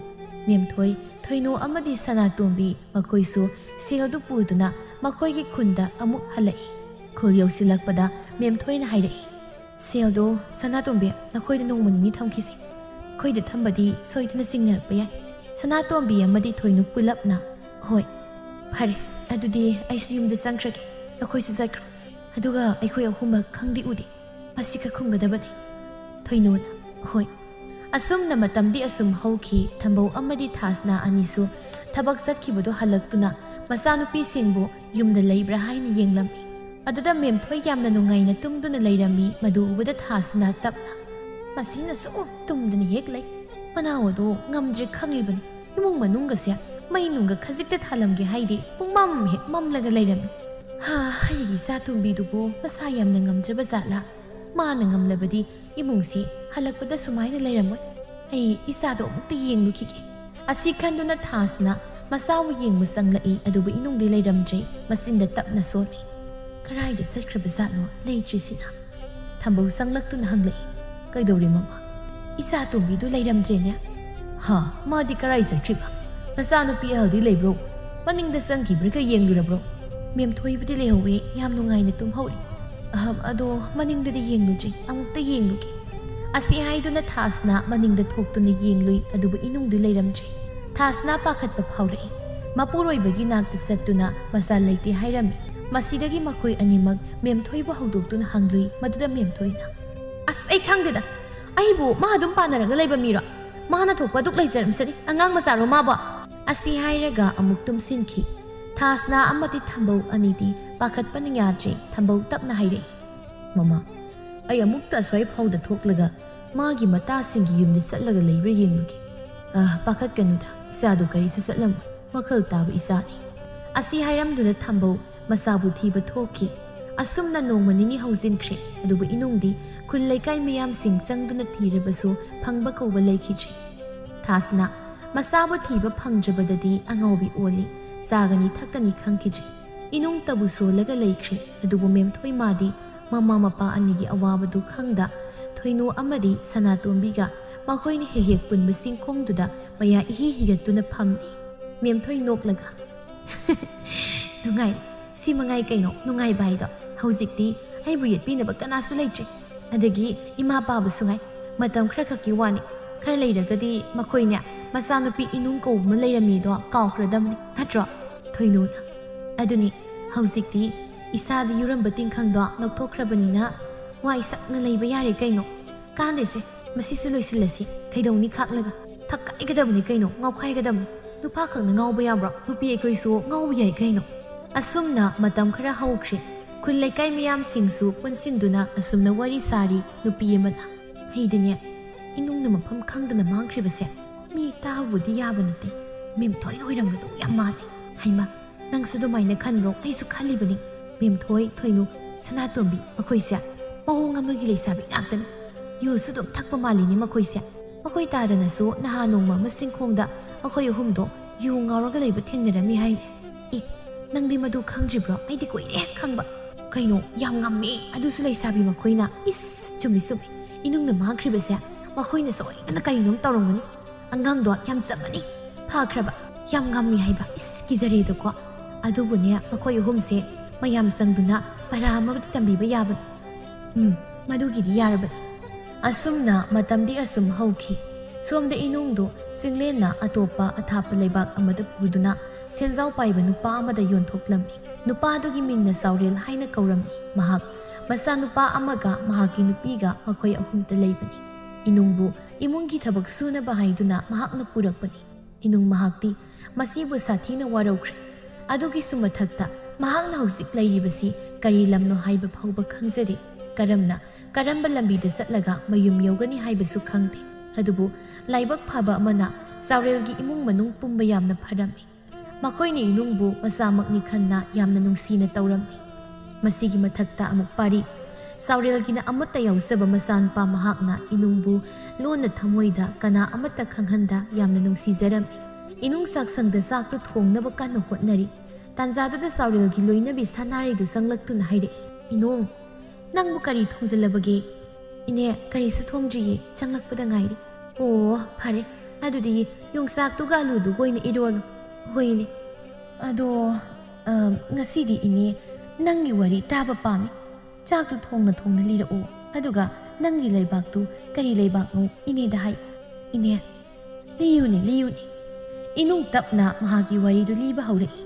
ꯃꯦꯝꯊꯣꯏ, ꯊꯣꯏꯅꯨ ꯑꯃꯗꯤ ꯁꯅꯥꯇꯣꯝꯕꯤ ꯃꯈꯣꯏꯁꯨ ꯁꯦꯜꯗꯨ ꯄꯨꯗꯨꯅ ꯃꯈꯣꯏꯒꯤ ꯈꯨꯟꯗ ꯑꯃꯨꯛ ꯍꯜꯂꯛꯏ꯫ ꯈꯨꯜ ꯌꯧꯁꯤꯜꯂꯛꯄꯗ ꯃꯦꯝꯊꯣꯏꯅ ꯍꯥꯏꯔꯛꯏ, "ꯁꯦꯜꯗꯣ ꯁꯅꯥꯇꯣꯝꯕꯤ, ꯅꯈꯣꯏꯗ ꯅꯣꯡꯃ ꯅꯤꯅꯤ ꯊꯝꯈꯤꯁꯤ꯫ ꯑꯩꯈꯣꯏꯗ ꯊꯝꯕꯗꯤ ꯁꯣꯏꯗꯅ ꯆꯤꯡꯅꯔꯛꯄ ꯌꯥꯏ꯫" ꯁꯅꯥꯇꯣꯝꯕꯤ ꯑꯃꯗꯤ ꯊꯣꯏꯅꯨ ꯄꯨꯂꯞꯅ, "ꯍꯣꯏ, ꯐꯔꯦ, ꯑꯗꯨꯗꯤ ꯑꯩꯁꯨ ꯌꯨꯝꯗ ꯆꯪꯈ꯭ꯔꯒꯦ, ꯅꯈꯣꯏꯁꯨ ꯆꯠꯈ꯭ꯔꯣ꯫ ꯑꯗꯨꯒ ꯑꯩꯈꯣꯏ ꯑꯍꯨꯝꯃꯛ ꯈꯪꯗꯤ ꯎꯗꯦ, ꯃꯁꯤꯒ ꯈꯨꯝꯒꯗꯕꯅꯤ꯫" ꯊꯣꯏꯅꯨꯅ, "ꯍꯣꯏ꯫" ꯑꯁꯨꯝꯅ ꯃꯇꯝꯗꯤ ꯑꯁꯨꯝ ꯍꯧꯈꯤ꯫ ꯊꯝꯕꯧ ꯑꯃꯗꯤ ꯊꯥꯁꯅꯥ ꯑꯅꯤꯁꯨ ꯊꯕꯛ ꯆꯠꯈꯤꯕꯗꯨ ꯍꯜꯂꯛꯇꯨꯅ ꯃꯆꯥꯅꯨꯄꯤꯁꯤꯡꯕꯨ ꯌꯨꯝꯗ ꯂꯩꯕ꯭ꯔꯥ ꯍꯥꯏꯅ ꯌꯦꯡꯂꯝꯃꯤ꯫ ꯑꯗꯨꯗ ꯃꯦꯝꯊꯣꯏ ꯌꯥꯝꯅ ꯅꯨꯡꯉꯥꯏꯅ ꯇꯨꯝꯗꯨꯅ ꯂꯩꯔꯝꯃꯤ꯫ ꯃꯗꯨ ꯎꯕꯗ ꯊꯥꯁꯅꯥ ꯇꯞꯅ, ꯃꯁꯤꯅ ꯁꯨꯝ ꯇꯨꯝꯗꯅ ꯍꯦꯛ ꯂꯩ꯫ ꯃꯅꯥꯎ ꯑꯗꯣ ꯉꯝꯗ꯭ꯔꯦ ꯈꯪꯂꯤꯕꯅꯤ꯫ ꯏꯃꯨꯡ ꯃꯅꯨꯡꯒꯁꯦ ꯃꯩ ꯅꯨꯡꯒ ꯈꯖꯤꯛꯇ ꯊꯥꯜꯂꯝꯒꯦ ꯍꯥꯏꯗꯤ ꯄꯨꯡꯃꯝ ꯍꯦꯛ ꯃꯝꯂꯒ ꯂꯩꯔꯝꯃꯤ꯫ ꯍꯥ, ꯑꯩꯒꯤ ꯏꯆꯥ ꯇꯣꯝꯕꯤꯗꯨꯕꯨ ꯃꯁꯥ ꯌꯥꯝꯅ ꯉꯝꯗ꯭ꯔꯕ ꯖꯥꯠꯂꯥ? ꯃꯥꯅ ꯉꯝꯂꯕꯗꯤ ꯏꯃꯨꯡꯁꯤ ꯍꯜꯂꯛꯄꯗ ꯁꯨꯃꯥꯏꯅ ꯂꯩꯔꯝꯃꯣꯏ꯫ ꯑꯩ ꯏꯆꯥꯗꯣ ꯑꯃꯨꯛꯇ ꯌꯦꯡꯂꯨꯈꯤꯒꯦ꯫ ꯑꯁꯤ ꯈꯟꯗꯨꯅ ꯊꯥꯁꯅ ꯃꯆꯥꯕꯨ ꯌꯦꯡꯕ ꯆꯪꯂꯛꯏ, ꯑꯗꯨꯕꯨ ꯏꯅꯨꯡꯗꯤ ꯂꯩꯔꯝꯗ꯭ꯔꯦ꯫ ꯃꯆꯤꯟꯗ ꯇꯞꯅ ꯁꯣꯜꯂꯤ꯫ "ꯀꯔꯥꯏꯗ ꯆꯠꯈ꯭ꯔꯕꯖꯥꯠꯅꯣ ꯂꯩꯇ꯭ꯔꯤꯁꯤꯅ?" ꯊꯝꯕꯧ ꯆꯪꯂꯛꯇꯨꯅ ꯍꯪꯂꯛꯏ꯫ "ꯀꯩꯗꯧꯔꯦ ꯃꯃꯥ? ꯏꯆꯥ ꯇꯣꯝꯕꯤꯗꯨ ꯂꯩꯔꯝꯗ꯭ꯔꯦꯅꯦ?" "ꯍꯥ, ꯃꯥꯗꯤ ꯀꯔꯥꯏ ꯆꯠꯈ꯭ꯔꯤꯕ? ꯅꯆꯥꯅꯨꯄꯤ ꯑꯍꯜꯗꯤ ꯂꯩꯕ꯭ꯔꯣ? ꯃꯅꯤꯡꯗ ꯆꯪꯈꯤꯕ꯭ꯔꯒ ꯌꯦꯡꯂꯨꯔꯕ꯭ꯔꯣ?" "ꯃꯦꯝꯊꯣꯏꯕꯨꯗꯤ ꯂꯩꯍꯧꯋꯦ, ꯌꯥꯝ ꯅꯨꯡꯉꯥꯏꯅ ꯇꯨꯝꯍꯧꯔꯤ꯫ ꯑꯍꯝ, ꯑꯗꯣ ꯃꯅꯤꯡꯗꯗꯤ ꯌꯦꯡꯂꯨꯗ꯭ꯔꯤ, ꯑꯃꯨꯛꯇ ꯌꯦꯡꯂꯨꯒꯦ꯫" ꯑꯁꯤ ꯍꯥꯏꯗꯨꯅ ꯊꯥꯁꯅ ꯃꯅꯤꯡꯗ ꯊꯣꯛꯇꯨꯅ ꯌꯦꯡꯂꯨꯏ, ꯑꯗꯨꯕꯨ ꯏꯅꯨꯡꯗꯤ ꯂꯩꯔꯝꯗ꯭ꯔꯦ꯫ ꯊꯥꯁꯅ ꯄꯥꯈꯠꯄ ꯐꯥꯎꯔꯛꯏ꯫ ꯃꯄꯨꯔꯣꯏꯕꯒꯤ ꯅꯥꯛꯇ ꯆꯠꯇꯨꯅ ꯃꯆꯥ ꯂꯩꯇꯦ ꯍꯥꯏꯔꯝꯃꯤ꯫ ꯃꯁꯤꯗꯒꯤ ꯃꯈꯣꯏ ꯑꯅꯤꯃꯛ ꯃꯦꯝꯊꯣꯏꯕꯨ ꯍꯧꯗꯣꯛꯇꯨꯅ ꯍꯪꯂꯨꯏ꯫ ꯃꯗꯨꯗ ꯃꯦꯝꯊꯣꯏꯅ, "ꯑꯁ, ꯑꯩ ꯈꯪꯗꯦꯗ꯫ ꯑꯩꯕꯨ ꯃꯥ ꯑꯗꯨꯝ ꯄꯥꯟꯅꯔꯒ ꯂꯩꯕ ꯃꯤꯔꯣ? ꯃꯥꯅ ꯊꯣꯛꯄ ꯑꯗꯨꯛ ꯂꯩꯖꯔꯝꯁꯅꯤ꯫ ꯑꯉꯥꯡ ꯃꯆꯥꯔꯣ ꯃꯥꯕꯣ?" ꯑꯁꯤ ꯍꯥꯏꯔꯒ ꯑꯃꯨꯛ ꯇꯨꯝꯁꯤꯟꯈꯤ꯫ ꯊꯥꯁꯅ ꯑꯃꯗꯤ ꯊꯝꯕꯧ ꯑꯅꯤꯗꯤ ꯄꯥꯈꯠꯄꯅ ꯌꯥꯗ꯭ꯔꯦ꯫ ꯊꯝꯕꯧ ꯇꯞꯅ ꯍꯥꯏꯔꯛꯏ, "ꯃꯃꯥ, ꯑꯩ ꯑꯃꯨꯛꯇ ꯑꯁ꯭ꯋꯥꯏ ꯐꯥꯎꯗ ꯊꯣꯛꯂꯒ ꯃꯥꯒꯤ ꯃꯇꯥꯁꯤꯡꯒꯤ ꯌꯨꯝꯗ ꯆꯠꯂꯒ ꯂꯩꯕ꯭ꯔꯥ ꯌꯦꯡꯂꯨꯒꯦ꯫ ꯑ, ꯄꯥꯈꯠꯀꯅꯨꯗ, ꯏꯆꯥꯗꯨ ꯀꯔꯤꯁꯨ ꯆꯠꯂꯝꯃꯣꯏ꯫ ꯋꯥꯈꯜ ꯇꯥꯕ ꯏꯆꯥꯅꯤ꯫" ꯑꯁꯤ ꯍꯥꯏꯔꯝꯗꯨꯅ ꯊꯝꯕꯧ ꯃꯆꯥꯕꯨ ꯊꯤꯕ ꯊꯣꯛꯈꯤ꯫ ꯑꯁꯨꯝꯅ ꯅꯣꯡꯃ ꯅꯤꯅꯤ ꯍꯧꯖꯤꯟꯈ꯭ꯔꯦ꯫ ꯑꯗꯨꯕꯨ ꯏꯅꯨꯡꯗꯤ ꯈꯨꯜ ꯂꯩꯀꯥꯏ ꯃꯤꯌꯥꯝꯁꯤꯡ ꯆꯪꯗꯨꯅ ꯊꯤꯔꯕꯁꯨ ꯐꯪꯕ ꯀꯧꯕ ꯂꯩꯈꯤꯗ꯭ꯔꯦ꯫ ꯊꯥꯁꯅ ꯃꯆꯥꯕꯨ ꯊꯤꯕ ꯐꯪꯗ꯭ꯔꯕꯗꯗꯤ ꯑꯉꯥꯎꯕꯤ ꯑꯣꯜꯂꯤ, ꯆꯥꯒꯅꯤ ꯊꯛꯀꯅꯤ ꯈꯪꯈꯤꯗ꯭ꯔꯦ꯫ ꯏꯅꯨꯡꯇꯕꯨ ꯁꯣꯜꯂꯒ ꯂꯩꯈ꯭ꯔꯦ꯫ ꯑꯗꯨꯕꯨ ꯃꯦꯝꯊꯣꯏ ꯃꯥꯗꯤ ꯃꯃꯥ ꯃꯄꯥ ꯑꯅꯤꯒꯤ ꯑꯋꯥꯕꯗꯨ ꯈꯪꯗ, ꯊꯣꯏꯅꯨ ꯑꯃꯗꯤ ꯁꯅꯥꯇꯣꯝꯕꯤꯒ ꯃꯈꯣꯏꯅ ꯍꯦꯛ ꯍꯦꯛ ꯄꯨꯟꯕ ꯆꯤꯡꯈꯣꯡꯗꯨꯗ ꯃꯌꯥ ꯏꯍꯤ ꯍꯤꯒꯠꯇꯨꯅ ꯐꯝꯂꯤ꯫ ꯃꯦꯝꯊꯣꯏ ꯅꯣꯛꯂꯒ, "ꯅꯨꯡꯉꯥꯏ, ꯁꯤ ꯃꯉꯥꯏ ꯀꯩꯅꯣ ꯅꯨꯡꯉꯥꯏꯕ ꯍꯥꯏꯗꯣ꯫ ꯍꯧꯖꯤꯛꯇꯤ ꯑꯩꯕꯨ ꯌꯦꯠꯄꯤꯅꯕ ꯀꯅꯥꯁꯨ ꯂꯩꯇ꯭ꯔꯦ꯫ ꯑꯗꯒꯤ ꯏꯃꯥ ꯄꯥꯕꯁꯨ ꯉꯥꯏ꯫ ꯃꯇꯝ ꯈꯔ ꯈꯛꯀꯤ ꯋꯥꯅꯤ꯫ ꯈꯔ ꯂꯩꯔꯒꯗꯤ ꯃꯈꯣꯏꯅꯦ ꯃꯆꯥꯅꯨꯄꯤ ꯏꯅꯨꯡ ꯀꯧꯕ ꯑꯃ ꯂꯩꯔꯝꯃꯤꯗꯣ ꯀꯥꯎꯈ꯭ꯔꯗꯝꯅꯤ, ꯅꯠꯇ꯭ꯔꯣ?" ꯊꯣꯏꯅꯨꯅ, "ꯑꯗꯨꯅꯤ, ꯍꯧꯖꯤꯛꯇꯤ ꯏꯁꯥꯗ ꯌꯨꯔꯝꯕ ꯇꯤꯡꯈꯪꯗꯣ ꯂꯧꯊꯣꯛꯈ꯭ꯔꯕꯅꯤꯅ ꯋꯥꯏ ꯁꯪꯅ ꯂꯩꯕ ꯌꯥꯔꯦ ꯀꯩꯅꯣ꯫ ꯀꯥꯟꯗꯦꯁꯦ, ꯃꯁꯤꯁꯨ ꯂꯣꯏꯁꯤꯜꯂꯁꯤ꯫ ꯀꯩꯗꯧꯅꯤ ꯈꯥꯛꯂꯒ? ꯊꯛꯀꯥꯏꯒꯗꯕꯅꯤ ꯀꯩꯅꯣ, ꯉꯥꯎꯈꯥꯏꯒꯗꯕꯅꯤ꯫ ꯅꯨꯄꯥꯈꯛꯅ ꯉꯥꯎꯕ ꯌꯥꯕ꯭ꯔꯣ? ꯅꯨꯄꯤ ꯑꯩꯈꯣꯏꯁꯨ ꯉꯥꯎꯕ ꯌꯥꯏ ꯀꯩꯅꯣ꯫" ꯑꯁꯨꯝꯅ ꯃꯇꯝ ꯈꯔ ꯍꯧꯈ꯭ꯔꯦ꯫ ꯈꯨꯜ ꯂꯩꯀꯥꯏ ꯃꯤꯌꯥꯝꯁꯤꯡꯁꯨ ꯄꯨꯟꯁꯤꯟꯗꯨꯅ ꯑꯁꯨꯝꯅ ꯋꯥꯔꯤ ꯁꯥꯔꯤ꯫ ꯅꯨꯄꯤ ꯑꯃꯅ, ꯑꯩꯗꯤꯅꯦ, ꯏꯅꯨꯡꯅ ꯃꯐꯝ ꯈꯪꯗꯅ ꯃꯥꯡꯈ꯭ꯔꯤꯕꯁꯦ ꯃꯤ ꯇꯥꯕꯕꯨꯗꯤ ꯌꯥꯕ ꯅꯠꯇꯦ꯫ ꯃꯦꯝꯊꯣꯏꯅ ꯑꯣꯏꯔꯝꯒꯗꯧ ꯌꯥꯝ ꯃꯥꯜꯂꯦ꯫ ꯍꯩꯃ, ꯅꯪꯁꯨ ꯑꯗꯨꯃꯥꯏꯅ ꯈꯟꯕ꯭ꯔꯣ? ꯑꯩꯁꯨ ꯈꯜꯂꯤꯕꯅꯤ꯫ ꯃꯦꯝꯊꯣꯏ, ꯊꯣꯏꯅꯨ, ꯁꯅꯥꯇꯣꯝꯕꯤ, ꯃꯈꯣꯏꯁꯦ ꯃꯑꯣꯡ ꯑꯃꯒꯤ ꯂꯩꯁꯥꯕꯤ ꯉꯥꯛꯇꯅꯤ꯫ ꯌꯨꯁꯨ ꯑꯗꯨꯝ ꯊꯛꯄ ꯃꯥꯜꯂꯤꯅꯦ ꯃꯈꯣꯏꯁꯦ꯫ ꯃꯈꯣꯏ ꯇꯥꯗꯅꯁꯨ ꯅꯍꯥꯟ ꯅꯣꯡꯃ ꯑꯃ ꯆꯤꯡꯈꯣꯡꯗ ꯑꯩꯈꯣꯏ ꯑꯍꯨꯝꯗꯣ ꯌꯨ ꯉꯥꯎꯔꯒ ꯂꯩꯕ ꯊꯦꯡꯅꯔꯝꯃꯤ ꯍꯥꯏꯅꯦ꯫ ꯑꯦ, ꯅꯪꯗꯤ ꯃꯗꯨ ꯈꯪꯗ꯭ꯔꯤꯕ꯭ꯔꯣ? ꯑꯩꯗꯤ ꯀꯨꯏꯔꯦ ꯈꯪꯕ꯫ ꯀꯩꯅꯣ, ꯌꯥꯝ ꯉꯝꯃꯤ, ꯑꯗꯨꯁꯨ ꯂꯩꯁꯥꯕꯤ ꯃꯈꯣꯏꯅ꯫ ꯏꯁ, ꯆꯨꯝꯃꯤ ꯆꯨꯝꯃꯤ, ꯏꯅꯨꯡꯅ ꯃꯥꯡꯈ꯭ꯔꯤꯕꯁꯦ ꯃꯈꯣꯏꯅ ꯁꯣꯏꯗꯅ ꯀꯔꯤꯅꯣꯝ ꯇꯧꯔꯝꯒꯅꯤ꯫ ꯑꯉꯥꯡꯗꯣ ꯌꯥꯝ ꯆꯝꯃꯅꯤ, ꯐꯈ꯭ꯔꯕ, ꯌꯥꯝ ꯉꯝꯃꯤ ꯍꯥꯏꯕ꯫ ꯏꯁ, ꯀꯤꯖꯔꯦꯗꯀꯣ꯫ ꯑꯗꯨꯕꯨꯅꯦ, ꯃꯈꯣꯏ ꯑꯍꯨꯝꯁꯦ ꯃꯌꯥꯝ ꯆꯪꯗꯨꯅ ꯄꯔꯥ ꯑꯃꯗꯤ ꯇꯝꯕꯤꯕ ꯌꯥꯕꯅꯤ꯫ ꯎꯝ, ꯃꯗꯨꯒꯤꯗꯤ ꯌꯥꯔꯕꯅꯤ꯫ ꯑꯁꯨꯝꯅ ꯃꯇꯝꯗꯤ ꯑꯁꯨꯝ ꯍꯧꯈꯤ꯫ ꯁꯣꯝꯗ ꯏꯅꯨꯡꯗꯨ ꯆꯤꯡꯂꯦꯟꯅ ꯑꯇꯣꯞꯄ ꯑꯊꯥꯞꯄ ꯂꯩꯕꯥꯛ ꯑꯃꯗ ꯄꯨꯗꯨꯅ ꯁꯦꯟꯖꯥꯎ ꯄꯥꯏꯕ ꯅꯨꯄꯥ ꯑꯃꯗ ꯌꯣꯟꯊꯣꯛꯂꯝꯃꯤ꯫ ꯅꯨꯄꯥꯗꯨꯒꯤ ꯃꯤꯡꯅ ꯆꯥꯎꯔꯦꯜ ꯍꯥꯏꯅ ꯀꯧꯔꯝꯃꯤ꯫ ꯃꯍꯥꯛ ꯃꯆꯥꯅꯨꯄꯥ ꯑꯃꯒ ꯃꯍꯥꯛꯀꯤ ꯅꯨꯄꯤꯒ ꯃꯈꯣꯏ ꯑꯍꯨꯝꯇ ꯂꯩꯕꯅꯤ꯫ ꯏꯅꯨꯡꯕꯨ ꯏꯃꯨꯡꯒꯤ ꯊꯕꯛ ꯁꯨꯅꯕ ꯍꯥꯏꯗꯨꯅ ꯃꯍꯥꯛꯅ ꯄꯨꯔꯛꯄꯅꯤ꯫ ꯏꯅꯨꯡ ꯃꯍꯥꯛꯇꯤ ꯃꯁꯤꯕꯨ ꯁꯥꯊꯤꯅ ꯋꯥꯔꯧꯈ꯭ꯔꯦ꯫ ꯑꯗꯨꯒꯤꯁꯨ ꯃꯊꯛꯇ ꯃꯍꯥꯛꯅ ꯍꯧꯖꯤꯛ ꯂꯩꯔꯤꯕꯁꯤ ꯀꯔꯤ ꯂꯝꯅꯣ ꯍꯥꯏꯕ ꯐꯥꯎꯕ ꯈꯪꯖꯗꯦ꯫ ꯀꯔꯝꯅ, ꯀꯔꯝꯕ ꯂꯝꯕꯤꯗ ꯆꯠꯂꯒ ꯃꯌꯨꯝ ꯌꯧꯒꯅꯤ ꯍꯥꯏꯕꯁꯨ ꯈꯪꯗꯦ꯫ ꯑꯗꯨꯕꯨ ꯂꯥꯏꯕꯛ ꯐꯕ ꯑꯃꯅ ꯆꯥꯎꯔꯦꯜꯒꯤ ꯏꯃꯨꯡ ꯃꯅꯨꯡ ꯄꯨꯝꯕ ꯌꯥꯝꯅ ꯐꯔꯝꯃꯤ꯫ ꯃꯈꯣꯏꯅ ꯏꯅꯨꯡꯕꯨ ꯃꯆꯥꯃꯛꯅꯤ ꯈꯟꯅ ꯌꯥꯝꯅ ꯅꯨꯡꯁꯤꯅ ꯇꯧꯔꯝꯃꯤ꯫ ꯃꯁꯤꯒꯤ ꯃꯊꯛꯇ ꯑꯃꯨꯛ ꯄꯥꯔꯤ, ꯆꯥꯎꯔꯦꯜꯒꯤꯅ ꯑꯃꯠꯇ ꯌꯥꯎꯖꯕ ꯃꯆꯥꯅꯨꯄꯥ ꯃꯍꯥꯛꯅ ꯏꯅꯨꯡꯕꯨ ꯂꯣꯟꯅ ꯊꯃꯣꯏꯗ ꯀꯅꯥ ꯑꯃꯠꯇ ꯈꯪꯍꯟꯗ ꯌꯥꯝꯅ ꯅꯨꯡꯁꯤꯖꯔꯝꯃꯤ꯫ ꯏꯅꯨꯡ ꯆꯥꯛꯁꯪꯗ ꯆꯥꯛꯇꯨ ꯊꯣꯡꯅꯕ ꯀꯟꯅ ꯍꯣꯠꯅꯔꯤ꯫ ꯇꯥꯟꯖꯥꯗꯨꯗ ꯆꯥꯎꯔꯦꯜꯒꯤ ꯂꯣꯏꯅꯕꯤ ꯁꯅꯥꯔꯩꯗꯨ ꯆꯪꯂꯛꯇꯨꯅ ꯍꯥꯏꯔꯛꯏ, "ꯏꯅꯨꯡ, ꯅꯪꯕꯨ ꯀꯔꯤ ꯊꯣꯡꯖꯤꯜꯂꯕꯒꯦ?" "ꯏꯅꯦ, ꯀꯔꯤꯁꯨ ꯊꯣꯡꯗ꯭ꯔꯤꯌꯦ, ꯆꯪꯂꯛꯄꯗ ꯉꯥꯏꯔꯤ꯫" "ꯑꯣ, ꯐꯔꯦ, ꯑꯗꯨꯗꯤ ꯌꯣꯡꯆꯥꯛꯇꯨꯒ ꯑꯂꯨꯗꯨꯒ ꯑꯣꯏꯅ ꯏꯔꯣꯜꯂꯨ꯫" "ꯍꯣꯏ, ꯏꯅꯦ꯫ ꯑꯗꯣ, ꯑ, ꯉꯁꯤꯗꯤ, ꯏꯅꯦ, ꯅꯪꯒꯤ ꯋꯥꯔꯤ ꯇꯥꯕ ꯄꯥꯝꯃꯤ꯫ ꯆꯥꯛꯇꯨ ꯊꯣꯡꯅ ꯊꯣꯡꯅ ꯂꯤꯔꯛꯑꯣ, ꯑꯗꯨꯒ ꯅꯪꯒꯤ ꯂꯩꯕꯥꯛꯇꯨ ꯀꯔꯤ ꯂꯩꯕꯥꯛꯅꯣ ꯏꯅꯦꯗ ꯍꯥꯏ꯫" "ꯏꯅꯦ, ꯂꯤꯌꯨꯅꯦ, ꯂꯤꯌꯨꯅꯦ꯫" ꯏꯅꯨꯡ ꯇꯞꯅ ꯃꯍꯥꯛꯀꯤ ꯋꯥꯔꯤꯗꯨ ꯂꯤꯕ ꯍꯧꯔꯛꯏ꯫